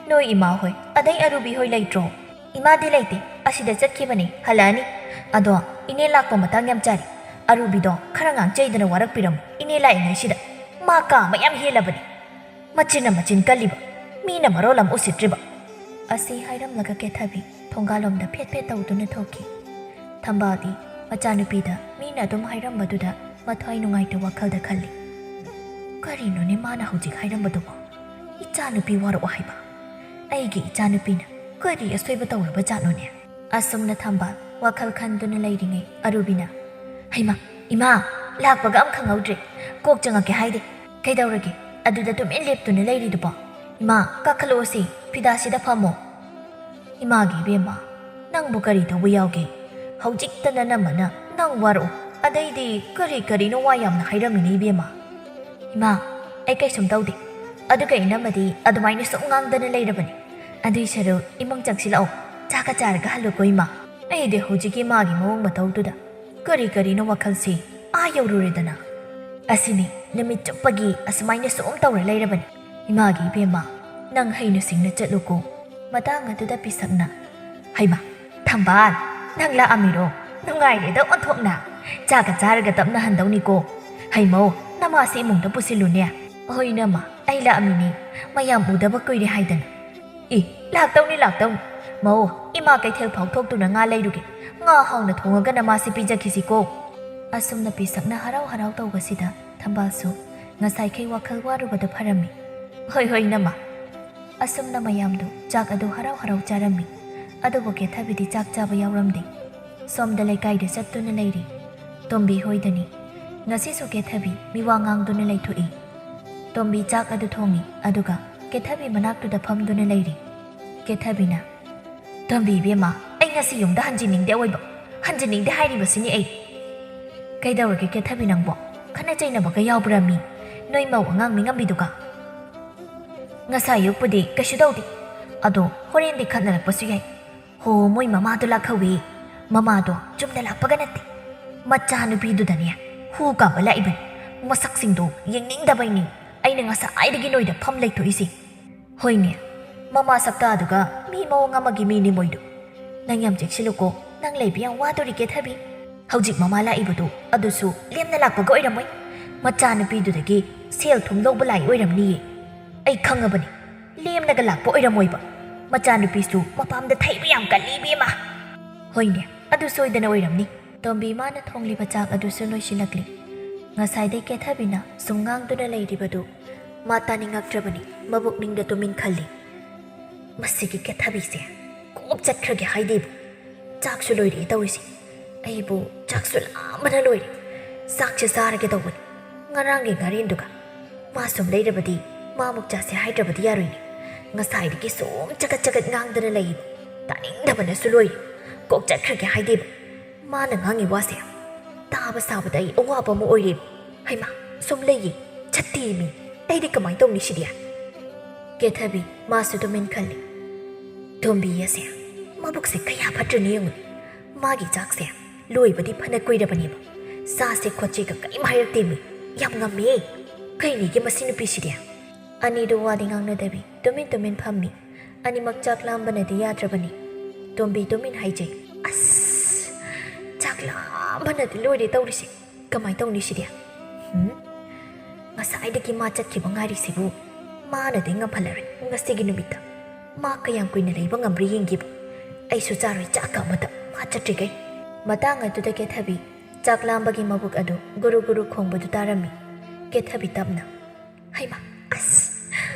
ꯅꯣꯏ ꯏꯃꯥ ꯍꯣꯏ, ꯑꯗꯩ ꯑꯔꯨꯕꯤ ꯍꯣꯏ ꯂꯩꯇ꯭ꯔꯣ?" "ꯏꯃꯥꯗꯤ ꯂꯩꯇꯦ, ꯑꯁꯤꯗ ꯆꯠꯈꯤꯕꯅꯦ, ꯍꯜꯂꯛꯑꯅꯤ꯫ ꯑꯗꯣ ꯏꯅꯦ ꯂꯥꯛꯄ ꯃꯇꯥꯡ ꯌꯥꯝ ꯆꯥꯔꯦ꯫ ꯑꯔꯨꯕꯤꯗꯣ ꯈꯔ ꯉꯥꯡꯆꯩꯗꯅ ꯋꯥꯔꯛꯄꯤꯔꯝꯃꯨ ꯏꯅꯦ ꯂꯥꯛꯏꯉꯩꯁꯤꯗ꯫ ꯃꯥ ꯀꯥ ꯃꯌꯥꯝ ꯍꯦꯜꯂꯕꯅꯤ꯫ ꯃꯆꯤꯟꯅ ꯃꯆꯤꯟ ꯀꯜꯂꯤꯕ, ꯃꯤꯅ ꯃꯔꯣꯜ ꯑꯃ ꯎꯁꯤꯠꯇ꯭ꯔꯤꯕ꯫" ꯑꯁꯤ ꯍꯥꯏꯔꯝꯂꯒ ꯀꯦꯊꯕꯤ ꯊꯣꯡꯒꯥꯜꯂꯣꯝꯗ ꯐꯦꯠ ꯐꯦꯠ ꯇꯧꯗꯨꯅ ꯊꯣꯛꯈꯤ꯫ ꯊꯝꯕꯥꯜꯗꯤ ꯃꯆꯥꯅꯨꯄꯤꯗ ꯃꯤꯅ ꯑꯗꯨꯝ ꯍꯥꯏꯔꯝꯕꯗꯨꯗ ꯃꯊ꯭ꯋꯥꯏ ꯅꯨꯡꯉꯥꯏꯇ ꯋꯥꯈꯜꯗ ꯈꯜꯂꯤ꯫ "ꯀꯔꯤꯅꯣꯅꯦ ꯃꯥꯅ ꯍꯧꯖꯤꯛ ꯍꯥꯏꯔꯝꯕꯗꯨꯕꯣ? ꯏꯆꯥꯅꯨꯄꯤ ꯋꯥꯔꯛꯑꯣ ꯍꯥꯏꯕ? ꯑꯩꯒꯤ ꯏꯆꯥꯅꯨꯄꯤꯅ ꯀꯔꯤ ꯑꯁꯣꯏꯕ ꯇꯧꯔꯕ ꯖꯥꯠꯅꯣꯅꯦ?" ꯑꯁꯨꯝꯅ ꯊꯝꯕꯥꯜ ꯋꯥꯈꯜ ꯈꯟꯗꯨꯅ ꯂꯩꯔꯤꯉꯩ ꯑꯔꯨꯕꯤꯅ, "ꯍꯩꯃꯥ, ꯏꯃꯥ, ꯂꯥꯛꯄꯒ ꯑꯝ ꯈꯪꯍꯧꯗ꯭ꯔꯦ꯫ ꯀꯣꯛ ꯆꯪꯉꯛꯀꯦ ꯍꯥꯏꯗꯦ꯫ ꯀꯩꯗꯧꯔꯒꯦ? ꯑꯗꯨꯗ ꯇꯨꯃꯤꯟ ꯂꯦꯞꯇꯨꯅ ꯂꯩꯔꯤꯗꯨꯕꯣ? ꯏꯃꯥ, ꯀꯥꯈꯠꯂꯛꯑꯣꯁꯤ, ꯐꯤꯗꯥꯁꯤꯗ ꯐꯝꯃꯣ꯫" "ꯏꯃꯥꯒꯤ ꯏꯕꯦꯝꯃ, ꯅꯪꯕꯨ ꯀꯔꯤ ꯇꯧꯕ ꯌꯥꯎꯒꯦ? ꯍꯧꯖꯤꯛꯇ ꯅꯅꯝꯃꯅ ꯅꯪ ꯋꯥꯔꯛꯑꯣ, ꯑꯗꯩꯗꯤ ꯀꯔꯤ ꯀꯔꯤꯅꯣ ꯋꯥ ꯌꯥꯝꯅ ꯍꯥꯏꯔꯝꯃꯤꯅꯦ ꯏꯕꯦꯝꯃ꯫ "ꯏꯃꯥ, ꯑꯩ ꯀꯩꯁꯨꯝ ꯇꯧꯗꯦ꯫ ꯑꯗꯨꯒ ꯏꯅꯝꯃꯗꯤ ꯑꯗꯨꯃꯥꯏꯅ ꯁꯨꯝ ꯉꯥꯡꯗꯅ ꯂꯩꯔꯕꯅꯤ꯫ ꯑꯗꯨꯏ ꯁꯔꯨꯛ ꯏꯃꯨꯡ ꯆꯪꯁꯤꯜꯂꯛꯑꯣ꯫ ꯆꯥꯛꯀ ꯆꯥꯔꯒ ꯍꯜꯂꯨꯀꯣ ꯏꯃꯥ꯫ ꯑꯩꯗꯤ ꯍꯧꯖꯤꯛꯀꯤ ꯃꯥꯒꯤ ꯃꯑꯣꯡ ꯃꯇꯧꯗꯨꯗ ꯀꯔꯤ ꯀꯔꯤꯅꯣ ꯋꯥꯈꯜꯁꯤ ꯑꯥ ꯌꯧꯔꯨꯔꯦꯗꯅ꯫ ꯑꯁꯤꯅꯤ ꯅꯨꯃꯤꯠ ꯆꯨꯞꯄꯒꯤ ꯑꯁꯨꯃꯥꯏꯅ ꯁꯨꯝ ꯇꯧꯔ ꯂꯩꯔꯕꯅꯤ꯫ ꯏꯃꯥꯒꯤ ꯏꯕꯦꯝꯃ, ꯅꯪ ꯍꯩꯅ ꯁꯤꯡꯅ ꯆꯠꯂꯨꯀꯣ꯫" ꯃꯇꯥꯡ ꯑꯗꯨꯗ ꯄꯤꯁꯛꯅ, "ꯍꯩꯃꯥ, ꯊꯝꯕꯥꯜ, ꯅꯪ ꯂꯥꯛꯑꯝꯃꯤꯔꯣ? ꯅꯨꯡꯉꯥꯏꯔꯦꯗ ꯑꯣꯟꯊꯣꯛꯅ꯫ ꯆꯥꯒ ꯆꯥꯔꯒ ꯇꯞꯅ ꯍꯟꯗꯧꯅꯤꯀꯣ꯫ ꯍꯩꯃꯧ, ꯅꯃꯥꯁꯤ ꯏꯃꯨꯡꯗ ꯄꯨꯁꯤꯜꯂꯨꯅꯦ꯫" "ꯍꯣꯏ ꯏꯅꯝꯃ, ꯑꯩ ꯂꯥꯛꯑꯝꯃꯤꯅꯤ꯫ ꯃꯌꯥꯝ ꯎꯗꯕ ꯀꯨꯏꯔꯦ ꯍꯥꯏꯗꯅ꯫" "ꯏ, ꯂꯥꯛꯇꯧꯅꯤ, ꯂꯥꯛꯇꯧꯅꯤ꯫ ꯃꯧ, ꯏꯃꯥ ꯀꯩꯊꯦꯜ ꯐꯥꯎ ꯊꯣꯛꯇꯨꯅ ꯉꯥ ꯂꯩꯔꯨꯒꯦ꯫ ꯉꯥ ꯍꯥꯎꯅ ꯊꯣꯡꯉꯒ ꯅꯃꯥꯁꯤ ꯄꯤꯖꯈꯤꯁꯤꯀꯣ꯫" ꯑꯁꯨꯝꯅ ꯄꯤꯁꯛꯅ ꯍꯔꯥꯎ ꯍꯔꯥꯎ ꯇꯧꯕꯁꯤꯗ ꯊꯝꯕꯥꯜꯁꯨ ꯉꯁꯥꯏꯈꯩ ꯋꯥꯈꯜ ꯋꯥꯔꯨꯕꯗꯨ ꯐꯔꯝꯃꯤ꯫ "ꯍꯣꯏ, ꯍꯣꯏ, ꯏꯅꯝꯃ꯫" ꯑꯁꯨꯝꯅ ꯃꯌꯥꯝꯗꯨ ꯆꯥꯛ ꯑꯗꯨ ꯍꯔꯥꯎ ꯍꯔꯥꯎ ꯆꯥꯔꯝꯃꯤ꯫ ꯑꯗꯨꯕꯨ ꯀꯦꯊꯕꯤꯗꯤ ꯆꯥꯛ ꯆꯥꯕ ꯌꯥꯎꯔꯝꯗꯦ꯫ ꯁꯣꯝꯗ ꯂꯩꯀꯥꯏꯗ ꯆꯠꯇꯨꯅ ꯂꯩꯔꯤ꯫ ꯇꯣꯝꯕꯤ ꯍꯣꯏꯗꯅꯤ꯫ ꯉꯁꯤꯁꯨ ꯀꯦꯊꯕꯤ ꯃꯤꯋꯥ ꯉꯥꯡꯗꯨꯅ ꯂꯩꯊꯣꯛꯏ꯫ ꯇꯣꯝꯕꯤ ꯆꯥꯛ ꯑꯗꯨ ꯊꯣꯡꯉꯤ, ꯑꯗꯨꯒ ꯀꯦꯊꯕꯤ ꯃꯅꯥꯛꯇꯨꯗ ꯐꯝꯗꯨꯅ ꯂꯩꯔꯤ꯫ ꯀꯦꯊꯕꯤꯅ, "ꯇꯣꯝꯕꯤ ꯏꯕꯦꯝꯃ, ꯑꯩ ꯉꯁꯤ ꯌꯨꯝꯗ ꯍꯟꯖꯤꯟꯅꯤꯡꯗꯦ ꯑꯣꯏꯕ꯫ ꯍꯟꯖꯤꯟꯅꯤꯡꯗꯦ ꯍꯥꯏꯔꯤꯕꯁꯤꯅꯤ ꯑꯩ꯫" "ꯀꯩꯗꯧꯔꯒꯦ ꯀꯦꯊꯕꯤ ꯅꯪꯕꯣ? ꯈꯠꯅ ꯆꯩꯅꯕꯒ ꯌꯥꯎꯕ꯭ꯔꯥ ꯃꯤ? ꯅꯣꯏ ꯃꯧ ꯑꯉꯥꯡ ꯃꯤꯉꯝꯕꯤꯗꯨꯒ?" "ꯉꯁꯥꯏ ꯑꯌꯨꯛꯄꯨꯗꯤ ꯀꯩꯁꯨ ꯇꯧꯗꯦ꯫ ꯑꯗꯣ ꯍꯣꯔꯦꯟꯗꯤ ꯈꯠꯅꯔꯛꯄꯁꯨ ꯌꯥꯏ꯫ ꯍꯣ, ꯃꯣꯏ ꯃꯃꯥꯗꯣ ꯂꯥꯛꯍꯧꯋꯤ꯫ ꯃꯃꯥꯗꯣ ꯆꯨꯝꯅ ꯂꯥꯛꯄꯒ ꯅꯠꯇꯦ꯫ ꯃꯆꯥꯅꯨꯄꯤꯗꯨꯗꯅꯦ ꯍꯨ ꯀꯥꯕ ꯂꯥꯛꯏꯕꯅꯤ꯫ ꯃꯁꯛꯁꯤꯡꯗꯣ ꯌꯦꯡꯅꯤꯡꯗꯕꯩꯅꯤ ꯑꯩꯅ ꯉꯁꯥꯏꯗꯒꯤ ꯅꯣꯏꯗ ꯐꯝ ꯂꯩꯊꯣꯛꯏꯁꯦ꯫ ꯍꯣꯏꯅꯦ, ꯃꯃꯥ ꯁꯛꯇꯥꯗꯨꯒ ꯃꯤ ꯃꯑꯣꯡ ꯑꯃꯒꯤ ꯃꯤꯅꯤ ꯃꯣꯏꯗꯣ꯫ ꯅꯪ ꯌꯥꯝ ꯆꯦꯛꯁꯤꯜꯂꯨꯀꯣ, ꯅꯪ ꯂꯩꯕ ꯌꯥꯝ ꯋꯥꯗꯣꯔꯤ ꯀꯦꯊꯕꯤ꯫ ꯍꯧꯖꯤꯛ ꯃꯃꯥ ꯂꯥꯛꯏꯕꯗꯣ ꯑꯗꯨꯁꯨ ꯂꯦꯝꯅ ꯂꯥꯛꯄꯒ ꯑꯣꯏꯔꯝꯃꯣꯏ꯫ ꯃꯆꯥꯅꯨꯄꯤꯗꯨꯗꯒꯤ ꯁꯦꯜ ꯊꯨꯝ ꯂꯧꯕ ꯂꯥꯛꯏ ꯑꯣꯏꯔꯝꯅꯤꯌꯦ꯫ ꯑꯩ ꯈꯪꯉꯕꯅꯤ, ꯂꯦꯝꯅꯒ ꯂꯥꯛꯄ ꯑꯣꯏꯔꯝꯃꯣꯏꯕ꯫ ꯃꯆꯥꯅꯨꯄꯤꯁꯨ ꯃꯄꯥꯝꯗ ꯊꯩꯕ ꯌꯥꯝ ꯀꯜꯂꯤ ꯏꯕꯦꯝꯃ꯫ ꯍꯣꯏꯅꯦ, ꯑꯗꯨ ꯁꯣꯏꯗꯅ ꯑꯣꯏꯔꯝꯅꯤ꯫" ꯇꯣꯝꯕꯤ ꯃꯥꯅ ꯊꯣꯡꯂꯤꯕ ꯆꯥꯛ ꯑꯗꯨꯁꯨ ꯂꯣꯏꯁꯤꯜꯂꯛꯂꯤ꯫ ꯉꯁꯥꯏꯗꯩ ꯀꯦꯊꯕꯤꯅ ꯁꯨꯝ ꯉꯥꯡꯗꯨꯅ ꯂꯩꯔꯤꯕꯗꯨ ꯃꯥ ꯇꯥꯅꯤꯡꯉꯛꯇ꯭ꯔꯕꯅꯤ꯫ ꯃꯕꯨꯛꯅꯤꯡꯗ ꯇꯨꯃꯤꯟ ꯈꯜꯂꯤ, "ꯃꯁꯤꯒꯤ ꯀꯦꯊꯕꯤꯁꯦ ꯀꯣꯛ ꯆꯠꯈ꯭ꯔꯒꯦ ꯍꯥꯏꯗꯦꯕꯨ꯫ ꯆꯥꯛꯁꯨ ꯂꯣꯏꯔꯛꯑꯦ ꯇꯧꯔꯤꯁꯦ꯫ ꯑꯩꯕꯨ ꯆꯥꯛꯁꯨ ꯂꯥꯝꯕꯅ ꯂꯣꯏꯔꯦ꯫ ꯆꯥꯛꯁꯦ ꯆꯥꯔꯒꯦ ꯇꯧꯕꯅꯤ꯫ ꯉꯔꯥꯡꯒꯤ ꯉꯥꯔꯦꯟꯗꯨꯒ ꯃꯥ ꯁꯨꯝ ꯂꯩꯔꯕꯗꯤ ꯃꯥ ꯑꯃꯨꯛ ꯆꯥꯁꯦ ꯍꯥꯏꯗ꯭ꯔꯕꯗꯤ ꯌꯥꯔꯣꯏꯅꯦ꯫ ꯉꯁꯥꯏꯗꯒꯤ ꯁꯨꯝ ꯆꯒꯠ ꯆꯒꯠ ꯉꯥꯡꯗꯅ ꯂꯩꯌꯦꯕ꯫ ꯇꯥꯅꯤꯡꯗꯕꯅꯁꯨ ꯂꯣꯏꯔꯦ꯫ ꯀꯣꯛ ꯆꯠꯈ꯭ꯔꯒꯦ ꯍꯥꯏꯗꯦꯕ꯫ ꯃꯥꯅ ꯉꯥꯡꯉꯤ ꯋꯥꯁꯦ ꯇꯥ ꯑꯋꯥꯕ ꯁꯥꯕꯗ ꯑꯩ ꯑꯋꯥꯕ ꯑꯃ ꯑꯣꯏꯔꯦ꯫ ꯍꯩꯃꯥ, ꯁꯨꯝ ꯂꯩꯌꯦ, ꯆꯠꯇꯦꯃꯤ꯫ ꯑꯩꯗꯤ ꯀꯃꯥꯏꯅ ꯇꯧꯅꯤ ꯁꯤꯗꯤ? ꯀꯦꯊꯕꯤ, ꯃꯥꯁꯨ ꯇꯨꯃꯤꯟ ꯈꯜꯂꯤ꯫ ꯇꯣꯝꯕꯤ ꯑꯁꯦ ꯃꯕꯨꯛꯁꯦ ꯀꯌꯥ ꯐꯠꯇ꯭ꯔꯤꯅꯣ ꯌꯦꯡꯉꯨ꯫ ꯃꯥꯒꯤ ꯆꯥꯛꯁꯦ ꯂꯣꯏꯕꯗꯤ ꯐꯅ ꯀꯨꯏꯔꯕꯅꯦꯕ꯫ ꯆꯥꯁꯦ ꯈꯣꯠꯁꯦꯒ ꯀꯔꯤꯝ ꯍꯥꯏꯔꯛꯇꯦꯃꯤ꯫ ꯌꯥꯝ ꯉꯝꯃꯦ꯫ ꯀꯩꯅꯤꯒꯦ ꯃꯁꯤ ꯅꯨꯄꯤꯁꯤꯗꯤ? ꯑꯅꯤꯗꯣ ꯋꯥꯗꯤ ꯉꯥꯡꯅꯗꯕꯤ ꯇꯨꯃꯤꯟ ꯇꯨꯃꯤꯟ ꯐꯝꯃꯤ꯫ ꯑꯅꯤꯃꯛ ꯆꯥꯛ ꯂꯥꯝꯕꯅꯗꯤ ꯌꯥꯗ꯭ꯔꯕꯅꯤ꯫ ꯇꯣꯝꯕꯤ ꯇꯨꯃꯤꯟ ꯍꯥꯏꯖꯩ, "ꯑꯁ, ꯆꯥꯛ ꯂꯥꯝꯕꯅꯗꯤ ꯂꯣꯏꯔꯦ ꯇꯧꯔꯤꯁꯦ꯫ ꯀꯃꯥꯏ ꯇꯧꯅꯤ ꯁꯤꯗꯤ? ꯍꯨꯝ? ꯉꯁꯥꯏꯗꯒꯤ ꯃꯥ ꯆꯠꯈꯤꯕ ꯉꯥꯏꯔꯤꯁꯤꯕꯨ꯫ ꯃꯥꯅꯗꯤ ꯉꯝꯍꯜꯂꯔꯣꯏ ꯉꯁꯤꯒꯤ ꯅꯨꯃꯤꯠꯇ꯫ ꯃꯥ ꯀꯌꯥꯝ ꯀꯨꯏꯅ ꯂꯩꯕ ꯉꯝꯕ꯭ꯔꯥ ꯌꯦꯡꯒꯦꯕ꯫ ꯑꯩꯁꯨ ꯆꯥꯔꯣꯏ ꯆꯥꯛꯀ ꯑꯃꯇ, ꯃꯥ ꯆꯠꯇ꯭ꯔꯤꯈꯩ꯫" ꯃꯇꯥꯡ ꯑꯗꯨꯗ ꯀꯦꯊꯕꯤ ꯆꯥꯛ ꯂꯥꯝꯕꯒꯤ ꯃꯕꯨꯛ ꯑꯗꯨ ꯒꯨꯔꯨ ꯒꯨꯔꯨ ꯈꯣꯡꯕꯗꯨ ꯇꯥꯔꯝꯃꯤ꯫ ꯀꯦꯊꯕꯤ ꯇꯞꯅ, "ꯍꯩꯃꯥ, ꯑꯁ!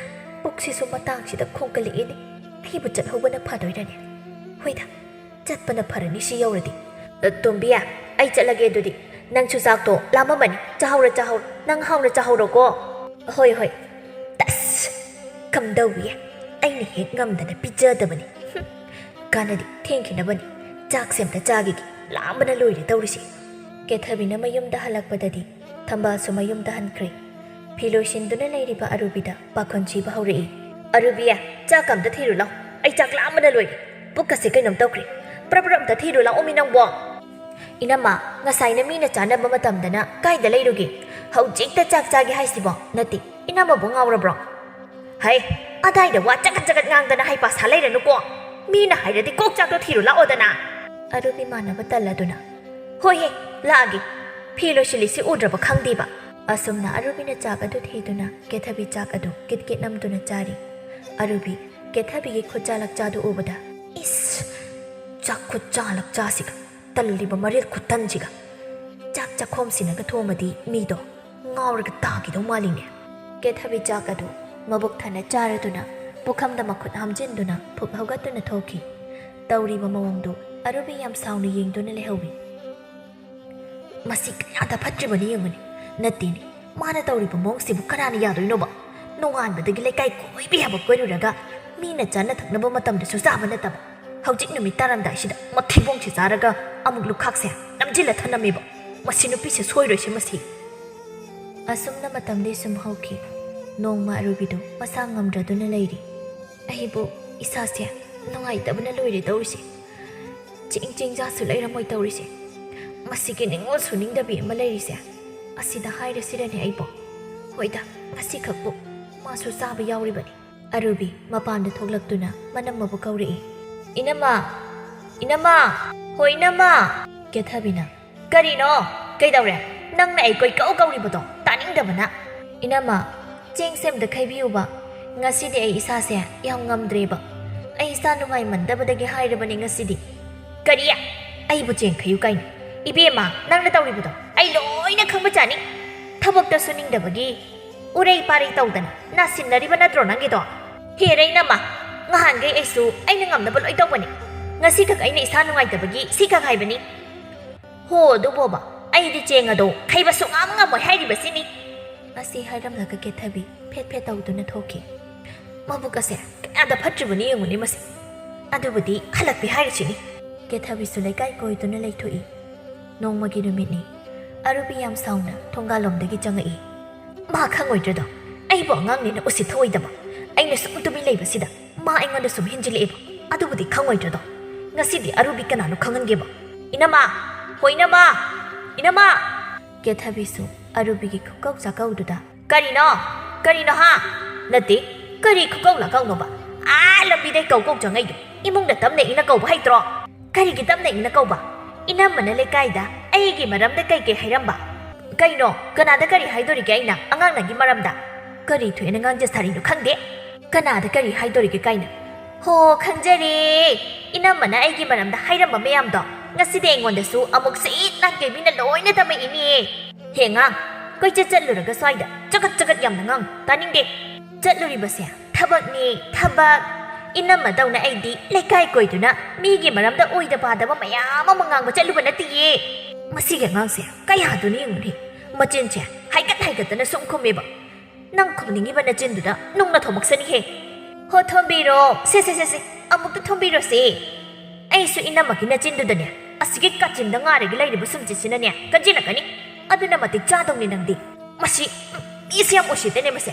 ꯄꯨꯛꯁꯤꯁꯨ ꯃꯇꯥꯡꯁꯤꯗ ꯈꯣꯡꯒꯠꯂꯛꯑꯦꯅꯦ꯫ ꯑꯩꯕꯨ ꯆꯠꯍꯧꯕꯅ ꯐꯗꯣꯏꯔꯅꯦ? ꯍꯣꯏꯗ, ꯆꯠꯄꯅ ꯐꯔꯅꯤ ꯁꯤ ꯌꯧꯔꯗꯤ꯫ ꯑ, ꯇꯣꯝꯕꯤ, ꯑꯩ ꯆꯠꯂꯒꯦ ꯑꯗꯨꯗꯤ꯫ ꯅꯪꯁꯨ ꯆꯥꯛꯇꯣ ꯂꯥꯝꯃꯝꯃꯅꯤ꯫ ꯆꯥꯍꯧꯔꯣ, ꯆꯥꯍꯧꯔꯣ꯫ ꯅꯪ ꯍꯥꯎꯅ ꯆꯥꯍꯧꯔꯣꯀꯣ꯫" "ꯍꯣꯏ, ꯍꯣꯏ꯫" "ꯇꯁ! ꯀꯝꯗꯧꯏ? ꯑꯩꯅ ꯍꯦꯛ ꯉꯝꯗꯅ ꯄꯤꯖꯗꯕꯅꯤ꯫ ꯍꯨꯝ꯫ ꯀꯥꯟꯅꯗꯦ, ꯊꯦꯡꯈꯤꯅꯕꯅꯤ꯫ ꯆꯥꯛꯁꯦ ꯑꯝꯇ ꯆꯥꯈꯤꯒꯦ꯫ ꯂꯥꯝꯕꯅ ꯂꯣꯏꯔꯦ ꯇꯧꯔꯤꯁꯦ꯫" ꯀꯦꯊꯕꯤꯅ ꯃꯌꯨꯝꯗ ꯍꯜꯂꯛꯄꯗꯗꯤ ꯊꯝꯕꯥꯜꯁꯨ ꯃꯌꯨꯝꯗ ꯍꯟꯈ꯭ꯔꯦ꯫ ꯐꯤ ꯂꯣꯏꯁꯤꯟꯗꯨꯅ ꯂꯩꯔꯤꯕ ꯑꯔꯨꯕꯤꯗ ꯄꯥꯈꯣꯟ ꯁꯤꯕ ꯍꯧꯔꯛꯏ꯫ "ꯑꯔꯨꯕꯤ, ꯆꯥꯛ ꯑꯝꯇ ꯊꯤꯔꯨ ꯂꯥꯎ꯫ ꯑꯩ ꯆꯥꯛ ꯂꯥꯝꯕꯅ ꯂꯣꯏꯔꯦ꯫ ꯄꯨꯛꯀꯁꯦ ꯀꯩꯅꯣꯝ ꯇꯧꯈ꯭ꯔꯦ꯫ ꯄ꯭ꯔꯞ ꯄ꯭ꯔꯞ ꯑꯝꯇ ꯊꯤꯔꯨ ꯂꯥꯛꯑꯣꯃꯤ ꯅꯪꯕꯣ꯫" "ꯏꯅꯝꯃ, ꯉꯁꯥꯏꯅ ꯃꯤꯅ ꯆꯥꯅꯕ ꯃꯇꯝꯗꯅ ꯀꯥꯏꯗ ꯂꯩꯔꯨꯒꯦ? ꯍꯧꯖꯤꯛꯇ ꯆꯥꯛ ꯆꯥꯒꯦ ꯍꯥꯏꯁꯤꯕꯣ? ꯅꯠꯇꯦ, ꯏꯅꯝꯃꯕꯨ ꯉꯥꯎꯔꯕ꯭ꯔꯣ?" "ꯍꯩ, ꯑꯗꯥꯏꯗ ꯋꯥ ꯆꯒꯠ ꯆꯒꯠ ꯉꯥꯡꯗꯅ ꯍꯩꯄꯥ ꯁꯥ ꯂꯩꯔꯅꯨꯀꯣ꯫ ꯃꯤꯅ ꯍꯥꯏꯔꯗꯤ ꯀꯣꯛ ꯆꯥꯛꯇꯣ ꯊꯤꯔꯨ ꯂꯥꯛꯑꯣꯗꯅ꯫" ꯑꯔꯨꯕꯤ ꯃꯥꯟꯅꯕ ꯇꯜꯂꯗꯨꯅ, "ꯍꯣꯏꯍꯦ, ꯂꯥꯛꯑꯒꯦ꯫ ꯐꯤ ꯂꯣꯏꯁꯤꯜꯂꯤꯁꯤ ꯎꯗ꯭ꯔꯕ ꯈꯪꯗꯦꯕ꯫" ꯑꯁꯨꯝꯅ ꯑꯔꯨꯕꯤꯅ ꯆꯥꯛ ꯑꯗꯨ ꯊꯤꯗꯨꯅ ꯀꯦꯊꯕꯤ ꯆꯥꯛ ꯑꯗꯨ ꯀꯤꯠ ꯀꯤꯠ ꯅꯝꯗꯨꯅ ꯆꯥꯔꯤ꯫ ꯑꯔꯨꯕꯤ ꯀꯦꯊꯕꯤꯒꯤ ꯈꯨꯠꯆꯥ ꯂꯛꯆꯥꯗꯨ ꯎꯕꯗ, "ꯏꯁ! ꯆꯥꯛ ꯈꯨꯠꯆꯥ ꯂꯛꯆꯥꯁꯤꯒ, ꯇꯜꯂꯤꯕ ꯃꯔꯦꯜ ꯈꯨꯇꯟꯁꯤꯒ꯫ ꯆꯥꯛ ꯆꯥꯛꯈꯣꯝ ꯁꯤꯟꯅꯒ ꯊꯣꯝꯃꯗꯤ ꯃꯤꯗꯣ ꯉꯥꯎꯔꯒ ꯇꯥꯈꯤꯗꯧ ꯃꯥꯜꯂꯤꯅꯦ꯫" ꯀꯦꯊꯕꯤ ꯆꯥꯛ ꯑꯗꯨ ꯃꯕꯨꯛ ꯊꯟꯅ ꯆꯥꯔꯗꯨꯅ ꯄꯨꯈꯝꯗ ꯃꯈꯨꯠ ꯍꯥꯝꯖꯤꯟꯗꯨꯅ ꯐꯨꯛ ꯍꯧꯒꯠꯇꯨꯅ ꯊꯣꯛꯈꯤ꯫ ꯇꯧꯔꯤꯕ ꯃꯑꯣꯡꯗꯨ ꯑꯔꯨꯕꯤ ꯌꯥꯝ ꯁꯥꯎꯅ ꯌꯦꯡꯗꯨꯅ ꯂꯩꯍꯧꯏ꯫ "ꯃꯁꯤ ꯀꯌꯥꯗ ꯐꯠꯇ꯭ꯔꯤꯕꯅꯤ ꯌꯦꯡꯉꯨꯅꯦ꯫ ꯅꯠꯇꯦꯅꯦ, ꯃꯥꯅ ꯇꯧꯔꯤꯕ ꯃꯑꯣꯡꯁꯤꯕꯨ ꯀꯅꯥꯅ ꯌꯥꯗꯣꯏꯅꯣꯕ? ꯅꯣꯡꯉꯥꯟꯕꯗꯒꯤ ꯂꯩꯀꯥꯏ ꯀꯣꯏꯕ ꯌꯥꯕ ꯀꯣꯏꯔꯨꯔꯒ ꯃꯤꯅ ꯆꯥꯅ ꯊꯛꯅꯕ ꯃꯇꯝꯗꯁꯨ ꯆꯥꯕ ꯅꯠꯇꯕ, ꯍꯧꯖꯤꯛ ꯅꯨꯃꯤꯠ ꯇꯥꯔꯝꯗꯥꯏꯁꯤꯗ ꯃꯊꯤꯕꯣꯡꯁꯦ ꯆꯥꯔꯒ ꯑꯃꯨꯛ ꯂꯨꯈꯥꯛꯁꯦ ꯅꯝꯖꯤꯜꯂ ꯊꯅꯝꯃꯦꯕ꯫ ꯃꯁꯤ ꯅꯨꯄꯤꯁꯦ ꯁꯣꯏꯔꯣꯏꯁꯦ ꯃꯁꯤ꯫ ꯑꯁꯨꯝꯅ ꯃꯇꯝꯗꯤ ꯁꯨꯝ ꯍꯧꯈꯤ꯫ ꯅꯣꯡꯃ ꯑꯔꯨꯕꯤꯗꯨ ꯃꯁꯥ ꯉꯝꯗ꯭ꯔꯗꯨꯅ ꯂꯩꯔꯤ꯫ "ꯑꯩꯕꯨ ꯏꯁꯥꯁꯦ ꯅꯨꯡꯉꯥꯏꯇꯕꯅ ꯂꯣꯏꯔꯦ ꯇꯧꯔꯤꯁꯦ꯫ ꯆꯦꯡ ꯆꯦꯡꯖꯥꯁꯨ ꯂꯩꯔꯝꯃꯣꯏ ꯇꯧꯔꯤꯁꯦ꯫ ꯃꯁꯤꯒꯤ ꯅꯤꯡꯉꯣꯜ ꯁꯨꯅꯤꯡꯗꯕꯤ ꯑꯃ ꯂꯩꯔꯤꯁꯦ꯫ ꯑꯁꯤꯗ ꯍꯥꯏꯔꯁꯤꯔꯅꯦ ꯑꯩꯕꯣ? ꯍꯣꯏꯗ, ꯉꯁꯤꯈꯛꯄꯨ ꯃꯥꯁꯨ ꯆꯥꯕ ꯌꯥꯎꯔꯤꯕꯅꯤ꯫" ꯑꯔꯨꯕꯤ ꯃꯄꯥꯟꯗ ꯊꯣꯛꯂꯛꯇꯨꯅ ꯃꯅꯝꯃꯕꯨ ꯀꯧꯔꯛꯏ꯫ "ꯏꯅꯝꯃ! ꯏꯅꯝꯃ! ꯍꯣ ꯏꯅꯝꯃ!" ꯀꯦꯊꯕꯤꯅ, "ꯀꯔꯤꯅꯣ? ꯀꯩꯗꯧꯔꯦ? ꯅꯪꯅ ꯑꯩ ꯀꯣꯏꯀꯧ ꯀꯧꯔꯤꯕꯗꯣ ꯇꯥꯅꯤꯡꯗꯕꯅ!" "ꯏꯅꯝꯃ, ꯆꯦꯡꯁꯦ ꯑꯝꯇ ꯈꯩꯕꯤꯌꯨꯕ꯫ ꯉꯁꯤꯗꯤ ꯑꯩ ꯏꯁꯥꯁꯦ ꯌꯥꯝ ꯉꯝꯗ꯭ꯔꯦꯕ꯫ ꯑꯩ ꯏꯁꯥ ꯅꯨꯡꯉꯥꯏꯃꯟꯗꯕꯗꯒꯤ ꯍꯥꯏꯔꯕꯅꯦ ꯉꯁꯤꯗꯤ꯫" "ꯀꯔꯤ? ꯑꯩꯕꯨ ꯆꯦꯡ ꯈꯩꯌꯨ ꯀꯥꯏꯅ? ꯏꯕꯦꯝꯃ, ꯅꯪꯅ ꯇꯧꯔꯤꯕꯗꯣ ꯑꯩ ꯂꯣꯏꯅ ꯈꯪꯕ ꯆꯥꯅꯤ꯫ ꯊꯕꯛꯇ ꯁꯨꯅꯤꯡꯗꯕꯒꯤ ꯎꯔꯩ ꯄꯥꯔꯩ ꯇꯧꯗꯅ ꯅꯥꯁꯤꯟꯅꯔꯤꯕ ꯅꯠꯇ꯭ꯔꯣ ꯅꯪꯒꯤꯗꯣ? ꯍꯦꯔ ꯏꯅꯝꯃ, ꯉꯍꯥꯟꯈꯩ ꯑꯩꯁꯨ ꯑꯩꯅ ꯉꯝꯅꯕ ꯂꯣꯏ ꯇꯧꯕꯅꯤ꯫ ꯉꯁꯤꯈꯛ ꯑꯩꯅ ꯏꯁꯥ ꯅꯨꯡꯉꯥꯏꯇꯕꯒꯤ ꯁꯤꯈꯛ ꯍꯥꯏꯕꯅꯤ꯫ ꯍꯣ, ꯑꯗꯨꯕꯣꯕ, ꯑꯩꯗꯤ ꯆꯦꯡ ꯑꯗꯣ ꯈꯩꯕ ꯁꯨꯡꯉꯝ ꯉꯝꯃꯣꯏ ꯍꯥꯏꯔꯤꯕꯁꯤꯅꯤ꯫" ꯑꯁꯤ ꯍꯥꯏꯔꯝꯂꯒ ꯀꯦꯊꯕꯤ ꯐꯦꯠ ꯐꯦꯠ ꯇꯧꯗꯨꯅ ꯊꯣꯛꯈꯤ꯫ "ꯃꯕꯨꯛ ꯑꯁꯦ ꯀꯌꯥꯗ ꯐꯠꯇ꯭ꯔꯤꯕꯅꯤ ꯌꯦꯡꯉꯨꯅꯦ ꯃꯁꯤ꯫ ꯑꯗꯨꯕꯨꯗꯤ ꯍꯜꯂꯛꯄꯤ ꯍꯥꯏꯔꯤꯁꯤꯅꯤ꯫" ꯀꯦꯊꯕꯤꯁꯨ ꯂꯩꯀꯥꯏ ꯀꯣꯏꯗꯨꯅ ꯂꯩꯊꯣꯛꯏ꯫ ꯅꯣꯡꯃꯒꯤ ꯅꯨꯃꯤꯠꯅꯤ꯫ ꯑꯔꯨꯕꯤ ꯌꯥꯝ ꯁꯥꯎꯅ ꯊꯣꯡꯒꯥꯜꯂꯣꯝꯗꯒꯤ ꯆꯪꯉꯛꯏ꯫ "ꯃꯥ ꯈꯪꯉꯣꯏꯗ꯭ꯔꯗꯣ? ꯑꯩꯕꯨ ꯑꯉꯥꯡꯅꯦꯅ ꯎꯁꯤꯠ ꯊꯑꯣꯏꯗꯕ꯫ ꯑꯩꯅ ꯁꯨꯝ ꯇꯨꯃꯤꯟ ꯂꯩꯕꯁꯤꯗ ꯃꯥ ꯑꯩꯉꯣꯟꯗ ꯁꯨꯝ ꯍꯦꯟꯖꯤꯜꯂꯛꯑꯦꯕ꯫ ꯑꯗꯨꯕꯨꯗꯤ ꯈꯪꯉꯣꯏꯗ꯭ꯔꯗꯣ? ꯉꯁꯤꯗꯤ ꯑꯔꯨꯕꯤ ꯀꯅꯥꯅꯣ ꯈꯪꯍꯟꯒꯦꯕ꯫" "ꯏꯅꯝꯃ! ꯍꯣ ꯏꯅꯝꯃ! ꯏꯅꯝꯃ!" ꯀꯦꯊꯕꯤꯁꯨ ꯑꯔꯨꯕꯤꯒꯤ ꯈꯨꯀꯧ ꯆꯥꯀꯧꯗꯨꯗ, "ꯀꯔꯤꯅꯣ? ꯀꯔꯤꯅꯣ ꯍꯥ? ꯅꯠꯇꯦ, ꯀꯔꯤ ꯈꯨꯀꯧ ꯂꯥꯀꯧꯅꯣꯕ? ꯑꯥ ꯂꯝꯕꯤꯗꯩ ꯀꯧ ꯀꯧ ꯆꯪꯉꯛꯏꯗꯣ꯫ ꯏꯃꯨꯡꯗ ꯇꯞꯅ ꯏꯪꯅ ꯀꯧꯕ ꯍꯩꯇ꯭ꯔꯣ? ꯀꯔꯤꯒꯤ ꯇꯞꯅ ꯏꯪꯅ ꯀꯧꯕ? ꯏꯅꯝꯃꯅ ꯂꯩꯀꯥꯏꯗ ꯑꯩꯒꯤ ꯃꯔꯝꯗ ꯀꯩ ꯀꯩ ꯍꯥꯏꯔꯝꯕ? ꯀꯩꯅꯣ, ꯀꯅꯥꯗ ꯀꯔꯤ ꯍꯥꯏꯗꯣꯔꯤꯒꯦ ꯑꯩꯅ ꯑꯉꯥꯡ ꯅꯪꯒꯤ ꯃꯔꯝꯗ? ꯀꯔꯤ ꯊꯣꯛꯑꯦꯅ ꯉꯥꯡꯖ ꯁꯥꯔꯤꯅꯣ ꯈꯪꯗꯦ꯫ ꯀꯅꯥꯗ ꯀꯔꯤ ꯍꯥꯏꯗꯣꯔꯤꯒꯦ ꯀꯥꯏꯅ? ꯍꯣ, ꯈꯪꯖꯔꯦ꯫ ꯏꯅꯝꯃꯅ ꯑꯩꯒꯤ ꯃꯔꯝꯗ ꯍꯥꯏꯔꯝꯕ ꯃꯌꯥꯝꯗꯣ ꯉꯁꯤꯗꯤ ꯑꯩꯉꯣꯟꯗꯁꯨ ꯑꯃꯨꯛ ꯁꯤꯠ ꯅꯥꯟ ꯀꯩ ꯃꯤꯅ ꯂꯣꯏꯅ ꯇꯝꯃꯛꯏꯅꯦ꯫ ꯍꯦ ꯑꯉꯥꯡ, ꯀꯣꯏꯆꯠ ꯆꯠꯂꯨꯔꯒ ꯁ꯭ꯋꯥꯏꯗ ꯆꯒꯠ ꯆꯒꯠ ꯌꯥꯝꯅ ꯉꯥꯡ ꯇꯥꯅꯤꯡꯗꯦ꯫ ꯆꯠꯂꯨꯔꯤꯕꯁꯦ ꯊꯕꯛꯅꯤ, ꯊꯕꯛ꯫ ꯏꯅꯝꯃꯗꯧꯅ ꯑꯩꯗꯤ ꯂꯩꯀꯥꯏ ꯀꯣꯏꯗꯨꯅ ꯃꯤꯒꯤ ꯃꯔꯝꯗ ꯑꯣꯏꯗ ꯄꯥꯗꯕ ꯃꯌꯥꯝ ꯑꯃ ꯉꯥꯡꯕ ꯆꯠꯂꯨꯕ ꯅꯠꯇꯤꯌꯦ꯫ ꯃꯁꯤꯒꯤ ꯑꯉꯥꯡꯁꯦ ꯀꯌꯥꯗꯨꯅꯤ ꯌꯦꯡꯉꯨꯅꯦ, ꯃꯆꯤꯟꯁꯦ ꯍꯥꯏꯒꯠ ꯍꯥꯏꯒꯠꯇꯅ ꯁꯨꯝ ꯈꯨꯝꯃꯦꯕ꯫ ꯅꯪ ꯈꯨꯝꯅꯤꯡꯉꯤꯕ ꯅꯆꯤꯟꯗꯨꯗ ꯅꯨꯡꯅ ꯊꯣꯝꯃꯛꯁꯅꯤꯍꯦ꯫ ꯍꯣ, ꯊꯣꯝꯕꯤꯔꯣ꯫ ꯁꯦ, ꯁꯦ, ꯁꯦ, ꯁꯦ, ꯑꯃꯨꯛꯇ ꯊꯣꯝꯕꯤꯔꯣꯁꯦ꯫ ꯑꯩꯁꯨ ꯏꯅꯝꯃꯒꯤ ꯅꯆꯤꯟꯗꯨꯗꯅꯦ ꯑꯁꯤꯒꯤ ꯀꯥꯆꯤꯟꯗ ꯉꯥꯏꯔꯒ ꯂꯩꯔꯤꯕ ꯁꯨꯝꯆꯤꯠꯁꯤꯅꯅꯦ ꯀꯟꯁꯤꯜꯂꯛꯀꯅꯤ꯫ ꯑꯗꯨꯅ ꯃꯇꯤꯛ ꯆꯥꯗꯧꯅꯤ ꯅꯪꯗꯤ꯫ ꯃꯁꯤ, ꯎꯝ, ꯃꯤꯁꯦ ꯌꯥꯝ ꯎꯁꯤꯠꯇꯦꯅꯦ ꯃꯁꯦ꯫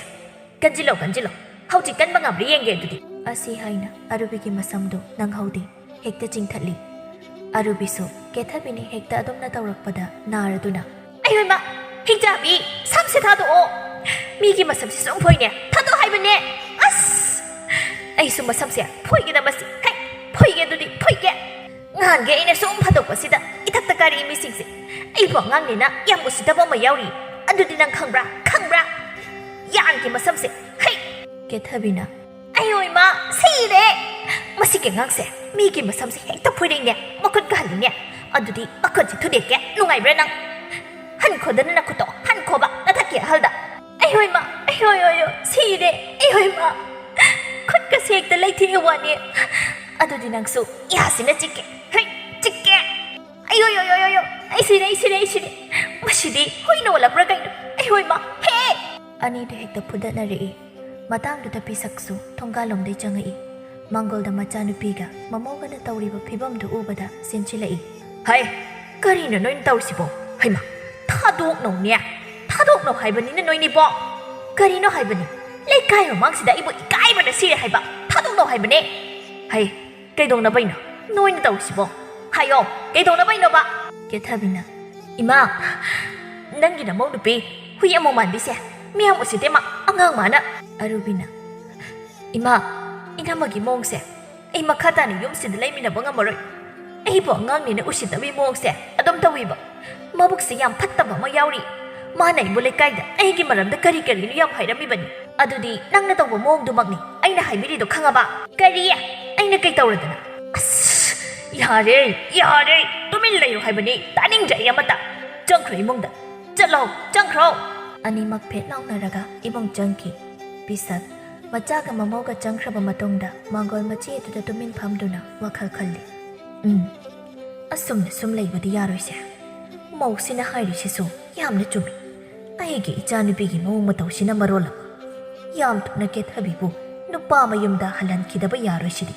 ꯀꯟꯁꯤꯜꯂꯣ, ꯀꯟꯁꯤꯜꯂꯣ꯫ ꯍꯧꯖꯤꯛ ꯀꯟꯕ ꯉꯝꯕ꯭ꯔꯥ ꯌꯦꯡꯒꯦ ꯑꯗꯨꯗꯤ꯫ ꯑꯁꯤ ꯍꯥꯏꯅ ꯑꯔꯨꯕꯤꯒꯤ ꯃꯁꯝꯗꯨ ꯅꯪꯍꯧꯗꯦ꯫ ꯍꯦꯛꯇ ꯆꯤꯡꯊꯠꯂꯤ꯫ ꯑꯔꯨꯕꯤꯁꯨ ꯀꯦꯊꯕꯤꯅ ꯍꯦꯛꯇ ꯑꯗꯨꯝꯅ ꯇꯧꯔꯛꯄꯗ ꯅꯥꯔꯗꯨꯅ, "ꯑꯩ ꯍꯣꯏꯃ! ꯍꯤꯡꯆꯥꯕꯤ! ꯁꯝꯁꯦ ꯊꯥꯗꯣꯛꯑꯣ! ꯃꯤꯒꯤ ꯃꯁꯝꯁꯦ ꯁꯨꯝ ꯐꯣꯏꯅꯦ! ꯊꯥꯗꯣꯛ ꯍꯥꯏꯕꯅꯦ! ꯑꯁ! ꯑꯩꯁꯨ ꯃꯁꯝꯁꯦ ꯐꯣꯏꯒꯦꯗ ꯃꯁꯤ! ꯍꯩ! ꯐꯣꯏꯒꯦ ꯑꯗꯨꯗꯤ! ꯐꯣꯏꯒꯦ!" ꯉꯍꯥꯟꯒꯤ ꯑꯩꯅ ꯁꯨꯝ ꯐꯥꯗꯣꯛꯄꯁꯤꯗ ꯏꯊꯛꯇ ꯀꯥꯔꯛꯏ ꯃꯤꯁꯤꯡꯁꯦ꯫ ꯑꯩꯕꯨ ꯑꯉꯥꯡꯅꯤꯅ ꯌꯥꯝ ꯎꯁꯤꯠꯇꯕ ꯑꯃ ꯌꯥꯎꯔꯤ꯫ ꯑꯗꯨꯗꯤ ꯅꯪ ꯈꯪꯕ꯭ꯔꯥ? ꯈꯪꯕ꯭ꯔꯥ? ꯌꯥꯟꯒꯤ ꯃꯁꯝꯁꯦ! ꯍꯩ! ꯀꯦꯊꯕꯤꯅ, "ꯑꯩ ꯍꯣꯏꯃ! ꯁꯤꯔꯦ! ꯃꯁꯤꯒꯤ ꯑꯉꯥꯡꯁꯦ ꯃꯤꯒꯤ ꯃꯁꯝꯁꯦ ꯍꯦꯛꯇ ꯐꯣꯏꯔꯛꯏꯅꯦ, ꯃꯈꯨꯠ ꯀꯥꯍꯜꯂꯤꯅꯦ꯫ ꯑꯗꯨꯗꯤ ꯃꯈꯨꯠꯁꯦ ꯊꯨꯗꯦꯛꯀꯦ꯫ ꯅꯨꯡꯉꯥꯏꯕ꯭ꯔꯥ ꯅꯪ? ꯍꯟꯈꯣꯗꯅ ꯅꯈꯨꯠꯇꯣ ꯍꯟꯈꯣꯕ ꯅꯊꯛꯀꯤ ꯑꯍꯜꯗ꯫" "ꯑꯩ ꯍꯣꯏꯃ! ꯑꯩ ꯍꯣꯏ ꯍꯣꯏ ꯍꯣꯏ! ꯁꯤꯔꯦ! ꯑꯩ ꯍꯣꯏꯃ! ꯈꯨꯠꯀꯁꯦ ꯍꯦꯛꯇ ꯂꯩꯊꯦꯛꯑꯦ ꯋꯥꯅꯤ꯫ ꯑꯗꯨꯗꯤ ꯅꯪꯁꯨ ꯌꯥꯁꯤꯅ ꯆꯤꯛꯀꯦ꯫ ꯍꯩ! ꯆꯤꯛꯀꯦ! ꯑꯩ ꯍꯣꯏ ꯍꯣꯏ ꯍꯣꯏ ꯍꯣꯏ! ꯑꯩ ꯁꯤꯔꯦ! ꯑꯩ ꯁꯤꯔꯦ! ꯑꯩ ꯁꯤꯔꯦ! ꯃꯁꯤꯗꯤ ꯍꯨꯏꯅ ꯑꯣꯜꯂꯛꯄ꯭ꯔꯥ ꯀꯩꯅꯣ? ꯑꯩ ꯍꯣꯏꯃ! ꯍꯦ!" ꯑꯅꯤꯗꯨ ꯍꯦꯛꯇ ꯐꯨꯗꯠꯅꯔꯛꯏ꯫ ꯃꯇꯥꯡꯗꯨꯗ ꯄꯤꯁꯛꯁꯨ ꯊꯣꯡꯒꯥꯜꯂꯣꯝꯗꯩ ꯆꯪꯉꯛꯏ꯫ ꯃꯥꯡꯒꯣꯜꯗ ꯃꯆꯥꯅꯨꯄꯤꯒ ꯃꯃꯧꯒꯅ ꯇꯧꯔꯤꯕ ꯐꯤꯕꯝꯗꯨ ꯎꯕꯗ ꯆꯦꯟꯁꯤꯜꯂꯛꯏ꯫ "ꯍꯩ! ꯀꯔꯤꯅꯣ ꯅꯣꯏꯅ ꯇꯧꯔꯤꯁꯤꯕꯣ? ꯍꯩꯃ! ꯊꯥꯗꯣꯛꯅꯧꯅꯦ! ꯊꯥꯗꯣꯛꯅꯧ ꯍꯥꯏꯕꯅꯤꯅ ꯅꯣꯏꯅꯤꯕꯣ! ꯀꯔꯤꯅꯣ ꯍꯥꯏꯕꯅꯤ? ꯂꯩꯀꯥꯏ ꯃꯃꯥꯡꯁꯤꯗ ꯑꯩꯕꯨ ꯏꯀꯥꯏꯕꯅ ꯁꯤꯔꯦ ꯍꯥꯏꯕ! ꯊꯥꯗꯣꯛꯅꯧ ꯍꯥꯏꯕꯅꯦ! ꯍꯩ! ꯀꯩꯗꯧꯅꯕꯩꯅꯣ ꯅꯣꯏꯅ ꯇꯧꯔꯤꯁꯤꯕꯣ? ꯍꯥꯏꯌꯣ, ꯀꯩꯗꯧꯅꯕꯩꯅꯣꯕ?" ꯀꯦꯊꯕꯤꯅ, "ꯏꯃꯥ, ꯅꯪꯒꯤ ꯅꯃꯧ ꯅꯨꯄꯤ ꯍꯨꯏ ꯑꯃꯨꯛ ꯃꯥꯟꯕꯤꯁꯦ ꯃꯤꯌꯥꯝ ꯎꯁꯤꯠꯇꯦ ꯃꯥ, ꯑꯉꯥꯡ ꯃꯥꯅ꯫" ꯑꯔꯨꯕꯤꯅ, "ꯏꯃꯥ, ꯏꯅꯝꯃꯒꯤ ꯃꯑꯣꯡꯁꯦ ꯑꯩ ꯃꯈꯥ ꯇꯥꯅ ꯌꯨꯝꯁꯤꯗ ꯂꯩꯃꯤꯟꯅꯕ ꯉꯝꯃꯔꯣꯏ꯫ ꯑꯩꯕꯨ ꯑꯉꯥꯡꯅꯦꯅ ꯎꯁꯤꯠꯇꯕꯒꯤ ꯃꯑꯣꯡꯁꯦ ꯑꯗꯨꯝ ꯇꯧꯏꯕ꯫ ꯃꯕꯨꯛꯁꯦ ꯌꯥꯝ ꯐꯠꯇꯕ ꯑꯃ ꯌꯥꯎꯔꯤ꯫ ꯃꯥꯅ ꯑꯩꯕꯨ ꯂꯩꯀꯥꯏꯗ ꯑꯩꯒꯤ ꯃꯔꯝꯗ ꯀꯔꯤ ꯀꯔꯤꯅꯣ ꯌꯥꯝ ꯍꯥꯏꯔꯝꯃꯤꯕꯅꯤ꯫ ꯑꯗꯨꯗꯤ ꯅꯪꯅ ꯇꯧꯕ ꯃꯑꯣꯡꯗꯨꯃꯛꯅꯤ ꯑꯩꯅ ꯍꯥꯏꯕꯤꯔꯤꯗꯣ, ꯈꯪꯉꯕ?" "ꯀꯔꯤ? ꯑꯩꯅ ꯀꯩ ꯇꯧꯔꯗꯅ?" "ꯑꯁ, ꯌꯥꯔꯦ, ꯌꯥꯔꯦ! ꯇꯨꯃꯤꯟ ꯂꯩꯌꯨ ꯍꯥꯏꯕꯅꯤ, ꯇꯥꯅꯤꯡꯗ꯭ꯔꯦ ꯑꯩ ꯑꯃꯇ꯫ ꯆꯪꯈ꯭ꯔꯣ ꯏꯃꯨꯡꯗ, ꯆꯠꯂꯣ, ꯆꯪꯈ꯭ꯔꯣ!" ꯑꯅꯤꯃꯛ ꯐꯦꯠ ꯂꯥꯎꯅꯔꯒ ꯏꯃꯨꯡ ꯆꯪꯈꯤ꯫ ꯄꯤꯁꯛ ꯃꯆꯥꯒ ꯃꯃꯧꯒ ꯆꯪꯈ꯭ꯔꯕ ꯃꯇꯨꯡꯗ ꯃꯥꯡꯒꯣꯜ ꯃꯆꯦ ꯑꯗꯨꯗ ꯇꯨꯃꯤꯟ ꯐꯝꯗꯨꯅ ꯋꯥꯈꯜ ꯈꯜꯂꯤ꯫ "ꯎꯝ, ꯑꯁꯨꯝꯅ ꯁꯨꯝ ꯂꯩꯕꯗꯤ ꯌꯥꯔꯣꯏꯁꯦ꯫ ꯃꯧꯁꯤꯅ ꯍꯥꯏꯔꯤꯁꯤꯁꯨ ꯌꯥꯝꯅ ꯆꯨꯝꯃꯤ꯫ ꯑꯩꯒꯤ ꯏꯆꯥꯅꯨꯄꯤꯒꯤ ꯃꯑꯣꯡ ꯃꯇꯧꯁꯤꯅ ꯃꯔꯣꯜ ꯑꯃ꯫ ꯌꯥꯝ ꯊꯨꯅ ꯀꯦꯊꯕꯤꯕꯨ ꯅꯨꯄꯥ ꯃꯌꯨꯝꯗ ꯍꯜꯍꯟꯈꯤꯗꯕ ꯌꯥꯔꯣꯏ ꯁꯤꯗꯤ꯫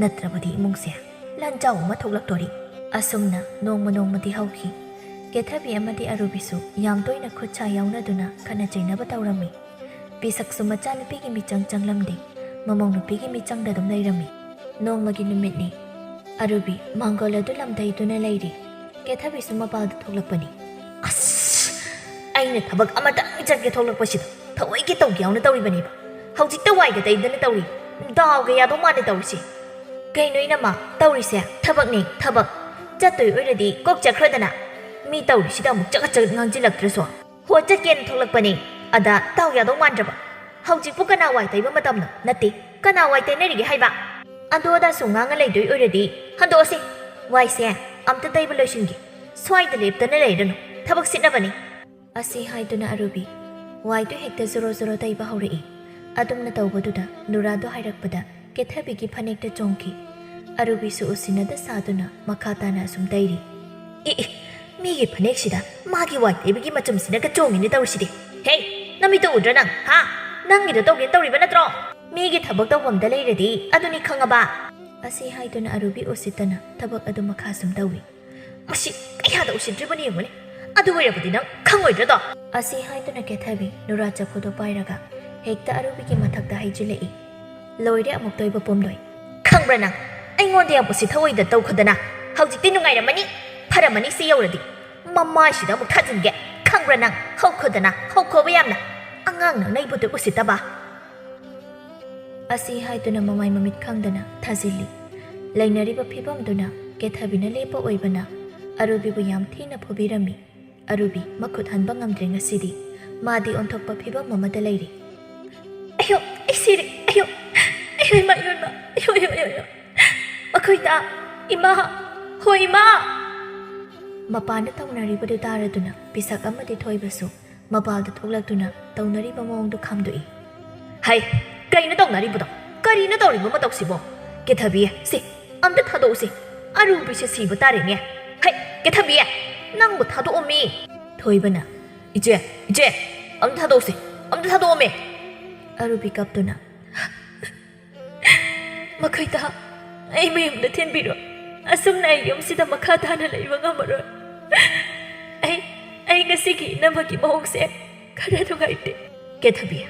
ꯅꯠꯇ꯭ꯔꯕꯗꯤ ꯏꯃꯨꯡꯁꯦ ꯂꯥꯟꯖꯥꯎ ꯑꯃ ꯊꯣꯛꯂꯛꯇꯣꯔꯤ꯫" ꯑꯁꯨꯝꯅ ꯅꯣꯡꯃ ꯅꯣꯡꯃꯗꯤ ꯍꯧꯈꯤ꯫ ꯀꯦꯊꯕꯤ ꯑꯃꯗꯤ ꯑꯔꯨꯕꯤꯁꯨ ꯌꯥꯝ ꯇꯣꯏꯅ ꯈꯨꯠ ꯁꯥ ꯌꯥꯎꯅꯗꯨꯅ ꯈꯠꯅ ꯆꯩꯅꯕ ꯇꯧꯔꯝꯃꯤ꯫ ꯄꯤꯁꯛꯁꯨ ꯃꯆꯥꯅꯨꯄꯤꯒꯤ ꯃꯤꯆꯪ ꯆꯪꯂꯝꯗꯦ꯫ ꯃꯃꯧ ꯅꯨꯄꯤꯒꯤ ꯃꯤꯆꯪꯗ ꯑꯗꯨꯝ ꯂꯩꯔꯝꯃꯤ꯫ ꯅꯣꯡꯃꯒꯤ ꯅꯨꯃꯤꯠꯅꯤ꯫ ꯑꯔꯨꯕꯤ ꯃꯥꯡꯒꯣꯜ ꯑꯗꯨ ꯂꯝꯗꯩꯗꯨꯅ ꯂꯩꯔꯤ꯫ ꯀꯦꯊꯕꯤꯁꯨ ꯃꯄꯥꯜꯗ ꯊꯣꯛꯂꯛꯄꯅꯤ꯫ "ꯑꯁ! ꯑꯩꯅ ꯊꯕꯛ ꯑꯃꯇꯪ ꯆꯠꯀꯦ ꯊꯣꯛꯂꯛꯄꯁꯤꯗ ꯊꯑꯣꯏꯒꯤ ꯇꯧꯒꯦ ꯌꯥꯎꯅ ꯇꯧꯔꯤꯕꯅꯦꯕ꯫ ꯍꯧꯖꯤꯛꯇ ꯋꯥꯏꯒ ꯇꯩꯗꯅ ꯇꯧꯔꯤ꯫ ꯗꯥꯎꯒ ꯌꯥꯗꯧ ꯃꯥꯟꯗꯦ ꯇꯧꯔꯤꯁꯦ꯫ ꯀꯩꯅꯣ ꯏꯅꯝꯃ ꯇꯧꯔꯤꯁꯦ? ꯊꯕꯛꯅꯦ, ꯊꯕꯛ꯫ ꯆꯠꯇꯣꯏ ꯑꯣꯏꯔꯗꯤ ꯀꯣꯛ ꯆꯠꯈ꯭ꯔꯗꯅ꯫ ꯃꯤ ꯇꯧꯔꯤꯁꯤꯗ ꯑꯃꯨꯛ ꯆꯒꯠ ꯆꯒꯠ ꯉꯥꯡꯁꯤꯜꯂꯛꯇ꯭ꯔꯁꯨ꯫ ꯍꯣ, ꯆꯠꯀꯦꯅ ꯊꯣꯛꯂꯛꯄꯅꯦ꯫ ꯑꯗ ꯗꯥꯎ ꯌꯥꯗꯧ ꯃꯥꯟꯗ꯭ꯔꯕ? ꯍꯧꯖꯤꯛꯄꯨ ꯀꯅꯥ ꯋꯥꯏ ꯇꯩꯕ ꯃꯇꯝꯅꯣ? ꯅꯠꯇꯦ꯫ ꯀꯅꯥ ꯋꯥꯏ ꯇꯩꯅꯔꯤꯒꯦ ꯍꯥꯏꯕ? ꯑꯗꯣ ꯑꯗꯥ ꯁꯨꯝ ꯉꯥꯡꯉ ꯂꯩꯗꯣꯏ ꯑꯣꯏꯔꯗꯤ ꯍꯟꯗꯣꯛꯑꯁꯤ꯫ ꯋꯥꯏꯁꯦ ꯑꯝꯇ ꯇꯩꯕ ꯂꯣꯏꯁꯤꯟꯒꯦ꯫ ꯁ꯭ꯋꯥꯏꯗ ꯂꯦꯞꯇꯅ ꯂꯩꯔꯅꯨ꯫ ꯊꯕꯛ ꯁꯤꯠꯅꯕꯅꯤ꯫ ꯑꯁꯤ ꯍꯥꯏꯗꯨꯅ ꯑꯔꯨꯕꯤ ꯋꯥꯏꯗꯨ ꯍꯦꯛꯇ ꯖꯣꯔꯣ ꯖꯣꯔꯣ ꯇꯩꯕ ꯍꯧꯔꯛꯏ꯫ ꯑꯗꯨꯝꯅ ꯇꯧꯕꯗꯨꯗ ꯅꯨꯔꯥꯗꯣ ꯍꯥꯏꯔꯛꯄꯗ ꯀꯦꯊꯕꯤꯒꯤ ꯐꯅꯦꯛꯇ ꯆꯣꯡꯈꯤ꯫ ꯑꯔꯨꯕꯤꯁꯨ ꯎꯁꯤꯟꯅꯗ ꯁꯥꯗꯨꯅ ꯃꯈꯥ ꯇꯥꯅ ꯑꯁꯨꯝ ꯇꯩꯔꯤ꯫ "ꯑꯦ, ꯑꯦ, ꯃꯤꯒꯤ ꯐꯅꯦꯛꯁꯤꯗ ꯃꯥꯒꯤ ꯋꯥꯏ ꯇꯩꯕꯒꯤ ꯃꯆꯨꯝꯁꯤꯅꯒ ꯆꯣꯡꯉꯤꯅꯦ ꯇꯧꯔꯤꯁꯤꯗꯤ꯫ ꯍꯦ, ꯅꯃꯤꯠꯇꯣ ꯎꯗ꯭ꯔꯥ ꯅꯪ? ꯍꯥ? ꯅꯪꯒꯤꯗꯣ ꯇꯧꯒꯦꯅ ꯇꯧꯔꯤꯕ ꯅꯠꯇ꯭ꯔꯣ? ꯃꯤꯒꯤ ꯊꯕꯛ ꯇꯧꯐꯝꯗ ꯂꯩꯔꯗꯤ ꯑꯗꯨꯅꯤ ꯈꯪꯉꯕ?" ꯑꯁꯤ ꯍꯥꯏꯗꯨꯅ ꯑꯔꯨꯕꯤ ꯎꯁꯤꯠꯇꯅ ꯊꯕꯛ ꯑꯗꯨ ꯃꯈꯥ ꯁꯨꯝ ꯇꯧꯏ꯫ "ꯃꯁꯤ ꯀꯌꯥꯗ ꯎꯁꯤꯠꯇ꯭ꯔꯤꯕꯅꯤ ꯌꯦꯡꯉꯨꯅꯦ꯫ ꯑꯗꯨ ꯑꯣꯏꯔꯕꯗꯤ ꯅꯪ ꯈꯪꯉꯣꯏꯗ꯭ꯔꯗꯣ?" ꯑꯁꯤ ꯍꯥꯏꯗꯨꯅ ꯀꯦꯊꯕꯤ ꯅꯨꯔꯥ ꯆꯐꯨꯗꯣ ꯄꯥꯏꯔꯒ ꯍꯦꯛꯇ ꯑꯔꯨꯕꯤꯒꯤ ꯃꯊꯛꯇ ꯍꯩꯖꯤꯜꯂꯛꯏ꯫ "ꯂꯣꯏꯔꯦ ꯑꯃꯨꯛꯇꯣꯏꯕ ꯄꯣꯝꯂꯣꯏ꯫ ꯈꯪꯕ꯭ꯔꯥ ꯅꯪ? ꯑꯩꯉꯣꯟꯗ ꯌꯥꯝ ꯎꯁꯤꯠ ꯊꯑꯣꯏꯗ ꯇꯧꯈꯗꯅ꯫ ꯍꯧꯖꯤꯛꯇꯤ ꯅꯨꯡꯉꯥꯏꯔꯝꯃꯅꯤ꯫ ꯐꯔꯝꯃꯅꯤ ꯁꯤ ꯌꯧꯔꯗꯤ꯫ ꯃꯃꯥꯏꯁꯤꯗ ꯑꯃꯨꯛ ꯊꯥꯖꯤꯟꯒꯦ꯫ ꯈꯪꯕ꯭ꯔꯥ ꯅꯪ? ꯍꯧꯈꯗꯅ, ꯍꯧꯈꯣꯕ ꯌꯥꯝꯅ꯫ ꯑꯉꯥꯡ ꯅꯪꯅ ꯑꯩꯕꯨꯗ ꯎꯁꯤꯠꯇꯕ?" ꯑꯁꯤ ꯍꯥꯏꯗꯨꯅ ꯃꯃꯥꯏ ꯃꯃꯤꯠ ꯈꯪꯗꯅ ꯊꯥꯖꯤꯜꯂꯤ꯫ ꯂꯩꯅꯔꯤꯕ ꯐꯤꯕꯝꯗꯨꯅ ꯀꯦꯊꯕꯤꯅ ꯂꯦꯞꯄ ꯑꯣꯏꯕꯅ ꯑꯔꯨꯕꯤꯕꯨ ꯌꯥꯝ ꯊꯤꯅ ꯐꯨꯕꯤꯔꯝꯃꯤ꯫ ꯑꯔꯨꯕꯤ ꯃꯈꯨꯠ ꯍꯟꯕ ꯉꯝꯗ꯭ꯔꯦ ꯉꯁꯤꯗꯤ꯫ ꯃꯥꯗꯤ ꯑꯣꯟꯊꯣꯛꯄ ꯐꯤꯕꯝ ꯑꯃꯗ ꯂꯩꯔꯤ꯫ "ꯑꯌꯣ, ꯑꯩ ꯁꯤꯔꯦ! ꯑꯌꯣ! ꯑꯌꯣ, ꯏꯃꯥ, ꯏꯃꯥ, ꯏꯃꯥ! ꯑꯌꯣ, ꯑꯌꯣ, ꯑꯌꯣ, ꯑꯌꯣ! ꯃꯈꯣꯏꯗ! ꯏꯃꯥ! ꯍꯣ, ꯏꯃꯥ!" ꯃꯄꯥꯟꯗ ꯇꯧꯅꯔꯤꯕꯗꯨ ꯇꯥꯔꯗꯨꯅ ꯄꯤꯁꯛ ꯑꯃꯗꯤ ꯊꯣꯏꯕꯁꯨ ꯃꯄꯥꯜꯗ ꯊꯣꯛꯂꯛꯇꯨꯅ ꯇꯧꯅꯔꯤꯕ ꯃꯑꯣꯡꯗꯨ ꯈꯥꯝꯗꯣꯛꯏ꯫ "ꯍꯩ, ꯀꯩꯅꯣ ꯇꯧꯅꯔꯤꯕꯗꯣ? ꯀꯔꯤꯅꯣ ꯇꯧꯔꯤꯕ ꯃꯇꯧꯁꯤꯕꯣ? ꯀꯦꯊꯕꯤ, ꯁꯤ ꯑꯝꯇ ꯊꯥꯗꯣꯛꯎꯁꯤ꯫ ꯑꯔꯨꯕꯤꯁꯦ ꯁꯤꯕ ꯇꯥꯔꯦꯅꯦ꯫ ꯍꯩ, ꯀꯦꯊꯕꯤ, ꯅꯪꯕꯨ ꯊꯥꯗꯣꯛꯑꯣꯃꯤ!" ꯊꯣꯏꯕꯅ, "ꯏꯆꯦ, ꯏꯆꯦ, ꯑꯝꯇ ꯊꯥꯗꯣꯛꯎꯁꯤ, ꯑꯝꯇ ꯊꯥꯗꯣꯛꯑꯣꯃꯤ!" ꯑꯔꯨꯕꯤ ꯀꯞꯇꯨꯅ, "ꯃꯈꯣꯏꯗ ꯑꯩ ꯃꯌꯨꯝꯗ ꯊꯤꯟꯕꯤꯔꯣ꯫ ꯑꯁꯨꯝꯅ ꯑꯩ ꯌꯨꯝꯁꯤꯗ ꯃꯈꯥ ꯇꯥꯅ ꯂꯩꯕ ꯉꯝꯃꯔꯣꯏ꯫ ꯑꯩ ꯑꯩ ꯉꯁꯤꯒꯤ ꯏꯅꯝꯃꯒꯤ ꯃꯑꯣꯡꯁꯦ ꯈꯔ ꯅꯨꯡꯉꯥꯏꯇꯦ꯫ ꯀꯦꯊꯕꯤ,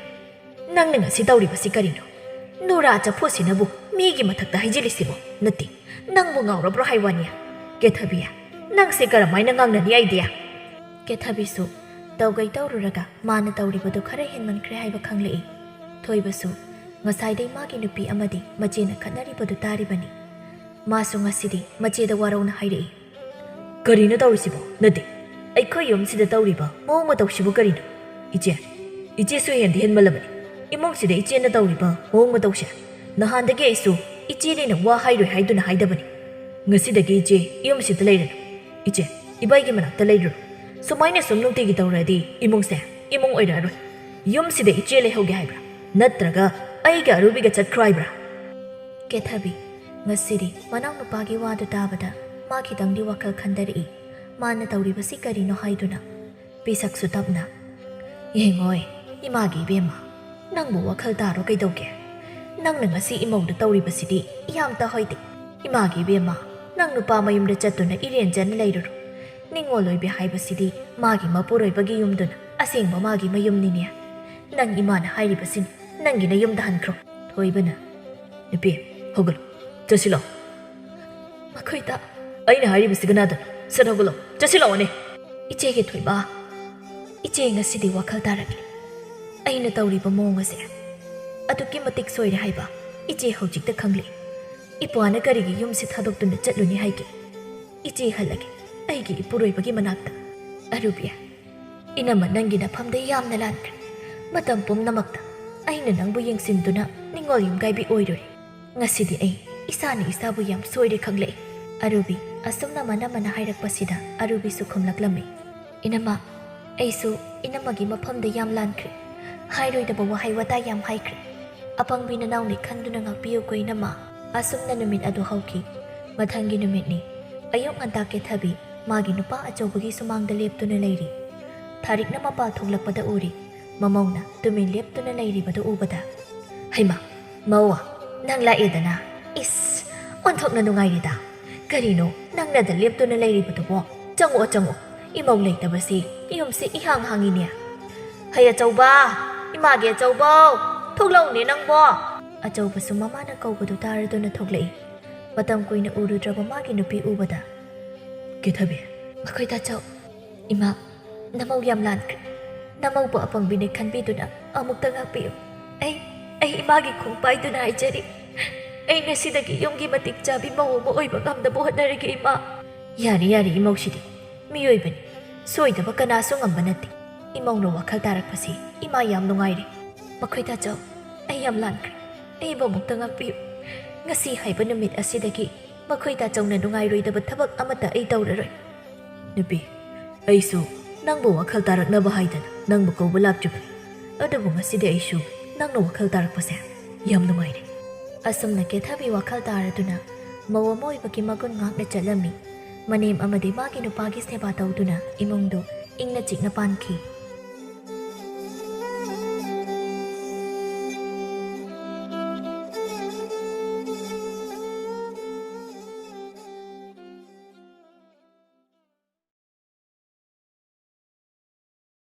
ꯅꯪꯅ ꯉꯁꯤ ꯇꯧꯔꯤꯕꯁꯤ ꯀꯔꯤꯅꯣ? ꯅꯨꯔꯥ ꯆꯐꯨꯁꯤꯅꯕꯨ ꯃꯤꯒꯤ ꯃꯊꯛꯇ ꯍꯩꯖꯤꯜꯂꯤꯁꯤꯕꯣ? ꯅꯠꯇꯦ, ꯅꯪꯕꯨ ꯉꯥꯎꯔꯕ꯭ꯔꯣ ꯍꯥꯏ ꯋꯥꯅꯤ? ꯀꯦꯊꯕꯤ, ꯅꯪꯁꯦ ꯀꯔꯝꯍꯥꯏꯅ ꯉꯥꯡꯅꯅꯤ ꯑꯩꯗꯤ? ꯀꯦꯊꯕꯤꯁꯨ ꯇꯧꯒꯩ ꯇꯧꯔꯨꯔꯒ ꯃꯥꯅ ꯇꯧꯔꯤꯕꯗꯨ ꯈꯔ ꯍꯦꯟꯃꯟꯈ꯭ꯔꯦ ꯍꯥꯏꯕ ꯈꯪꯂꯛꯏ꯫ ꯊꯣꯏꯕꯁꯨ ꯉꯁꯥꯏꯗꯩ ꯃꯥꯒꯤ ꯅꯨꯄꯤ ꯑꯃꯗꯤ ꯃꯆꯦꯅ ꯈꯠꯅꯔꯤꯕꯗꯨ ꯇꯥꯔꯤꯕꯅꯤ꯫ ꯃꯥꯁꯨ ꯉꯁꯤꯗꯤ ꯃꯆꯦꯗ ꯋꯥꯔꯧꯅ ꯍꯥꯏꯔꯛꯏ꯫ ꯀꯔꯤꯅꯣ ꯇꯧꯔꯤꯁꯤꯕꯣ? ꯅꯠꯇꯦ, ꯑꯩꯈꯣꯏ ꯌꯨꯝꯁꯤꯗ ꯇꯧꯔꯤꯕ ꯃꯑꯣꯡ ꯃꯇꯧꯁꯤꯕꯨ ꯀꯔꯤꯅꯣ? ꯏꯆꯦ, ꯏꯆꯦꯁꯨ ꯍꯦꯟꯗꯤ ꯍꯦꯟꯃꯜꯂꯕꯅꯤ꯫ ꯏꯃꯨꯡꯁꯤꯗ ꯏꯆꯦꯅ ꯇꯧꯔꯤꯕ ꯃꯑꯣꯡ ꯃꯇꯧꯁꯦ, ꯅꯍꯥꯟꯗꯒꯤ ꯑꯩꯁꯨ ꯏꯆꯦꯅꯦꯅ ꯋꯥ ꯍꯥꯏꯔꯣꯏ ꯍꯥꯏꯗꯨꯅ ꯍꯥꯏꯗꯕꯅꯤ꯫ ꯉꯁꯤꯗꯒꯤ ꯏꯆꯦ ꯌꯨꯝꯁꯤꯗ ꯂꯩꯔꯅꯨ꯫ ꯏꯆꯦ, ꯏꯕꯥꯏꯒꯤ ꯃꯅꯥꯛꯇ ꯂꯩꯔꯨꯔꯣ꯫ ꯁꯨꯃꯥꯏꯅ ꯁꯨꯝ ꯅꯨꯡꯇꯤꯒꯤ ꯇꯧꯔꯗꯤ ꯏꯃꯨꯡꯁꯦ ꯏꯃꯨꯡ ꯑꯣꯏꯔꯛꯑꯔꯣꯏ꯫ ꯌꯨꯝꯁꯤꯗ ꯏꯆꯦ ꯂꯩꯍꯧꯒꯦ ꯍꯥꯏꯕ꯭ꯔꯥ? ꯅꯠꯇ꯭ꯔꯒ ꯑꯩꯒ ꯑꯔꯨꯕꯤꯒ ꯆꯠꯈ꯭ꯔꯣ ꯍꯥꯏꯕ꯭ꯔꯥ? ꯀꯦꯊꯕꯤ ꯉꯁꯤꯗꯤ ꯃꯅꯥꯎꯅꯨꯄꯥꯒꯤ ꯋꯥꯗꯨ ꯇꯥꯕꯗ ꯃꯥ ꯈꯤꯇꯪꯗꯤ ꯋꯥꯈꯜ ꯈꯟꯊꯔꯛꯏ꯫ ꯃꯥꯅ ꯇꯧꯔꯤꯕꯁꯤ ꯀꯔꯤꯅꯣ ꯍꯥꯏꯗꯨꯅ꯫ ꯄꯤꯁꯛꯁꯨ ꯇꯞꯅ, "ꯌꯦꯡꯉꯣꯏ, ꯏꯃꯥꯒꯤ ꯏꯕꯦꯝꯃ, ꯅꯪꯕꯨ ꯋꯥꯈꯜ ꯇꯥꯔꯣ ꯀꯩꯗꯧꯒꯦ? ꯅꯪꯅ ꯉꯁꯤ ꯏꯃꯧꯗ ꯇꯧꯔꯤꯕꯁꯤꯗꯤ ꯌꯥꯝ ꯇꯥꯍꯣꯏꯗꯦ꯫ ꯏꯃꯥꯒꯤ ꯏꯕꯦꯝꯃ, ꯅꯪ ꯅꯨꯄꯥ ꯃꯌꯨꯝꯗ ꯆꯠꯇꯨꯅ ꯏꯔꯦꯟꯖꯅ ꯂꯩꯔꯨꯔꯣ꯫ ꯅꯤꯡꯉꯣꯜ ꯑꯣꯏꯕꯤ ꯍꯥꯏꯕꯁꯤꯗꯤ ꯃꯥꯒꯤ ꯃꯄꯨꯔꯣꯏꯕꯒꯤ ꯌꯨꯝꯗꯨꯅ ꯑꯁꯦꯡꯕ ꯃꯥꯒꯤ ꯃꯌꯨꯝꯅꯤꯅꯦ꯫ ꯅꯪ ꯏꯃꯥꯅ ꯍꯥꯏꯔꯤꯕꯁꯤꯅꯤ, ꯅꯪꯒꯤ ꯅꯌꯨꯝꯗ ꯍꯟꯈ꯭ꯔꯣ꯫" ꯊꯣꯏꯕꯅ, "ꯅꯨꯄꯤ, ꯍꯧꯒꯠꯂꯨ, ꯆꯠꯁꯤꯜꯂꯣ꯫" "ꯃꯈꯣꯏꯗ ꯑꯩꯅ ꯍꯥꯏꯔꯤꯕꯁꯤ ꯀꯅꯥꯗꯅꯣ? ꯁꯠ ꯍꯧꯒꯠꯂꯣ, ꯆꯠꯁꯤꯜꯂꯛꯑꯣꯅꯦ꯫" "ꯏꯆꯦꯒꯤ ꯊꯣꯏꯕ, ꯏꯆꯦ ꯉꯁꯤꯗꯤ ꯋꯥꯈꯜ ꯇꯥꯔꯛꯂꯦ꯫ ꯑꯩꯅ ꯇꯧꯔꯤꯕ ꯃꯑꯣꯡ ꯑꯁꯦ ꯑꯗꯨꯛꯀꯤ ꯃꯇꯤꯛ ꯁꯣꯏꯔꯦ ꯍꯥꯏꯕ ꯏꯆꯦ ꯍꯧꯖꯤꯛꯇ ꯈꯪꯂꯦ꯫ ꯏꯄ꯭ꯋꯥꯅ ꯀꯔꯤꯒꯤ ꯌꯨꯝꯁꯤ ꯊꯥꯗꯣꯛꯇꯨꯅ ꯆꯠꯂꯨꯅꯤ ꯍꯥꯏꯒꯦ? ꯏꯆꯦ ꯍꯜꯂꯒꯦ ꯑꯩꯒꯤ ꯏꯄꯨꯔꯣꯏꯕꯒꯤ ꯃꯅꯥꯛꯇ꯫" "ꯑꯔꯨꯕꯤ, ꯏꯅꯝꯃ, ꯅꯪꯒꯤ ꯅꯐꯝꯗ ꯌꯥꯝꯅ ꯂꯥꯟꯈ꯭ꯔꯦ꯫ ꯃꯇꯝ ꯄꯨꯝꯅꯃꯛꯇ ꯑꯩꯅ ꯅꯪꯕꯨ ꯌꯦꯡꯁꯤꯟꯗꯨꯅ ꯅꯤꯡꯉꯣꯜ ꯌꯨꯝ ꯀꯥꯏꯕꯤ ꯑꯣꯏꯔꯨꯔꯦ꯫ ꯉꯁꯤꯗꯤ ꯑꯩ ꯏꯁꯥꯅ ꯏꯁꯥꯕꯨ ꯌꯥꯝ ꯁꯣꯏꯔꯦ ꯈꯪꯂꯛꯑꯦ꯫" ꯑꯔꯨꯕꯤ ꯑꯁꯨꯝꯅ ꯃꯅꯝꯃꯅ ꯍꯥꯏꯔꯛꯄꯁꯤꯗ ꯑꯔꯨꯕꯤꯁꯨ ꯈꯨꯝꯂꯛꯂꯝꯃꯤ, "ꯏꯅꯝꯃ, ꯑꯩꯁꯨ ꯏꯅꯝꯃꯒꯤ ꯃꯐꯝꯗ ꯌꯥꯝ ꯂꯥꯟꯈ꯭ꯔꯦ꯫ ꯍꯥꯏꯔꯣꯏꯗꯕ ꯋꯥꯍꯩ ꯋꯥꯇꯥ ꯌꯥꯝ ꯍꯥꯏꯈ꯭ꯔꯦ꯫ ꯑꯄꯪꯕꯤ ꯅꯅꯥꯎꯅꯤ ꯈꯟꯗꯨꯅ ꯉꯥꯛꯄꯤꯌꯨꯀꯣ ꯏꯅꯝꯃ꯫" ꯑꯁꯨꯝꯅ ꯅꯨꯃꯤꯠ ꯑꯗꯨ ꯍꯧꯈꯤ꯫ ꯃꯊꯪꯒꯤ ꯅꯨꯃꯤꯠꯅꯤ꯫ ꯑꯌꯨꯛ ꯉꯟꯇꯥ ꯀꯦꯊꯕꯤ ꯃꯥꯒꯤ ꯅꯨꯄꯥ ꯑꯆꯧꯕꯒꯤ ꯁꯨꯃꯥꯡꯗ ꯂꯦꯞꯇꯨꯅ ꯂꯩꯔꯤ꯫ ꯊꯥꯔꯤꯛꯅ ꯃꯄꯥꯜ ꯊꯣꯛꯂꯛꯄꯗ ꯎꯔꯤ꯫ ꯃꯃꯧꯅ ꯇꯨꯃꯤꯟ ꯂꯦꯞꯇꯨꯅ ꯂꯩꯔꯤꯕꯗꯨ ꯎꯕꯗ, "ꯍꯩꯃꯥ, ꯃꯧ, ꯅꯪ ꯂꯥꯛꯑꯦꯗꯅ꯫ ꯏꯁ, ꯑꯣꯟꯊꯣꯛꯅ ꯅꯨꯡꯉꯥꯏꯔꯦꯗ꯫ "ꯀꯔꯤꯅꯣ ꯅꯪꯅꯗ ꯂꯦꯞꯇꯨꯅ ꯂꯩꯔꯤꯕꯗꯨꯕꯣ? ꯆꯪꯉꯛꯑꯣ, ꯆꯪꯉꯛꯑꯣ꯫ ꯏꯃꯧ ꯂꯩꯇꯕꯁꯤ ꯌꯨꯝꯁꯤ ꯏꯍꯥꯡ ꯍꯥꯡꯉꯤꯅꯦ꯫ ꯍꯩ ꯑꯆꯧꯕ, ꯏꯃꯥꯒꯤ ꯑꯆꯧꯕꯧ, ꯊꯣꯛꯂꯛꯎꯅꯦ ꯅꯪꯕꯣ!" ꯑꯆꯧꯕꯁꯨ ꯃꯃꯥꯅ ꯀꯧꯕꯗꯨ ꯇꯥꯔꯗꯨꯅ ꯊꯣꯛꯂꯛꯏ꯫ ꯃꯇꯝ ꯀꯨꯏꯅ ꯎꯔꯨꯗ꯭ꯔꯕ ꯃꯥꯒꯤ ꯅꯨꯄꯤ ꯎꯕꯗ, "ꯀꯦꯊꯕꯤ!" "ꯃꯈꯣꯏ ꯇꯥꯆꯧ, ꯏꯃꯥ, ꯅꯃꯧ ꯌꯥꯝ ꯂꯥꯟꯈ꯭ꯔꯦ꯫ ꯅꯃꯧꯕꯨ ꯑꯄꯪꯕꯤꯅꯦ ꯈꯟꯕꯤꯗꯨꯅ ꯑꯃꯨꯛꯇ ꯉꯥꯛꯄꯤꯌꯨ꯫ ꯑꯩ, ꯑꯩ ꯏꯃꯥꯒꯤ ꯈꯣꯡ ꯄꯥꯏꯗꯨꯅ ꯍꯥꯏꯖꯔꯤ꯫ ꯑꯩ ꯉꯁꯤꯗꯒꯤ ꯌꯨꯝꯒꯤ ꯃꯇꯤꯛ ꯆꯥꯕꯤ ꯃꯧ ꯑꯃ ꯑꯣꯏꯕ ꯉꯝꯅꯕ ꯍꯣꯠꯅꯔꯒꯦ, ꯏꯃꯥ꯫" "ꯌꯥꯔꯦ, ꯌꯥꯔꯦ, ꯏꯃꯧꯁꯤꯗꯤ ꯃꯤꯑꯣꯏꯕꯅꯤ꯫ ꯁꯣꯏꯗꯕ ꯀꯅꯥꯁꯨ ꯉꯝꯕ ꯅꯠꯇꯦ꯫ ꯏꯃꯧꯅ ꯋꯥꯈꯜ ꯇꯥꯔꯛꯄꯁꯤ ꯏꯃꯥ ꯌꯥꯝ ꯅꯨꯡꯉꯥꯏꯔꯦ꯫ ꯃꯈꯣꯏ ꯇꯥꯆꯧ, ꯑꯩ ꯌꯥꯝ ꯂꯥꯟꯈ꯭ꯔꯦ꯫ ꯑꯩꯕꯨ ꯑꯃꯨꯛꯇ ꯉꯥꯛꯄꯤꯌꯨ꯫ ꯉꯁꯤ ꯍꯥꯏꯕ ꯅꯨꯃꯤꯠ ꯑꯁꯤꯗꯒꯤ ꯃꯈꯣꯏ ꯇꯥꯆꯧꯅ ꯅꯨꯡꯉꯥꯏꯔꯣꯏꯗꯕ ꯊꯕꯛ ꯑꯃꯠꯇ ꯑꯩ ꯇꯧꯔꯔꯣꯏ꯫" "ꯅꯨꯄꯤ, ꯑꯩꯁꯨ ꯅꯪꯕꯨ ꯋꯥꯈꯜ ꯇꯥꯔꯛꯅꯕ ꯍꯥꯏꯗꯅ ꯅꯪꯕꯨ ꯀꯧꯕ ꯂꯥꯛꯆꯕꯅꯤ꯫ ꯑꯗꯨꯕꯨ ꯉꯁꯤꯗꯤ ꯑꯩꯁꯨ ꯅꯪꯅ ꯋꯥꯈꯜ ꯇꯥꯔꯛꯄꯁꯦ ꯌꯥꯝ ꯅꯨꯡꯉꯥꯏꯔꯦ꯫" ꯑꯁꯨꯝꯅ ꯀꯦꯊꯕꯤ ꯋꯥꯈꯜ ꯇꯥꯔꯗꯨꯅ ꯃꯧ ꯑꯃ ꯑꯣꯏꯕꯒꯤ ꯃꯒꯨꯟ ꯉꯥꯛꯅ ꯆꯠꯂꯝꯃꯤ꯫ ꯃꯅꯦꯝ ꯑꯃꯗꯤ ꯃꯥꯒꯤ ꯅꯨꯄꯥꯒꯤ ꯁꯦꯕꯥ ꯇꯧꯗꯨꯅ ꯏꯃꯨꯡꯗꯨ ꯏꯪꯅ ꯆꯤꯛꯅ ꯄꯥꯟꯈꯤ꯫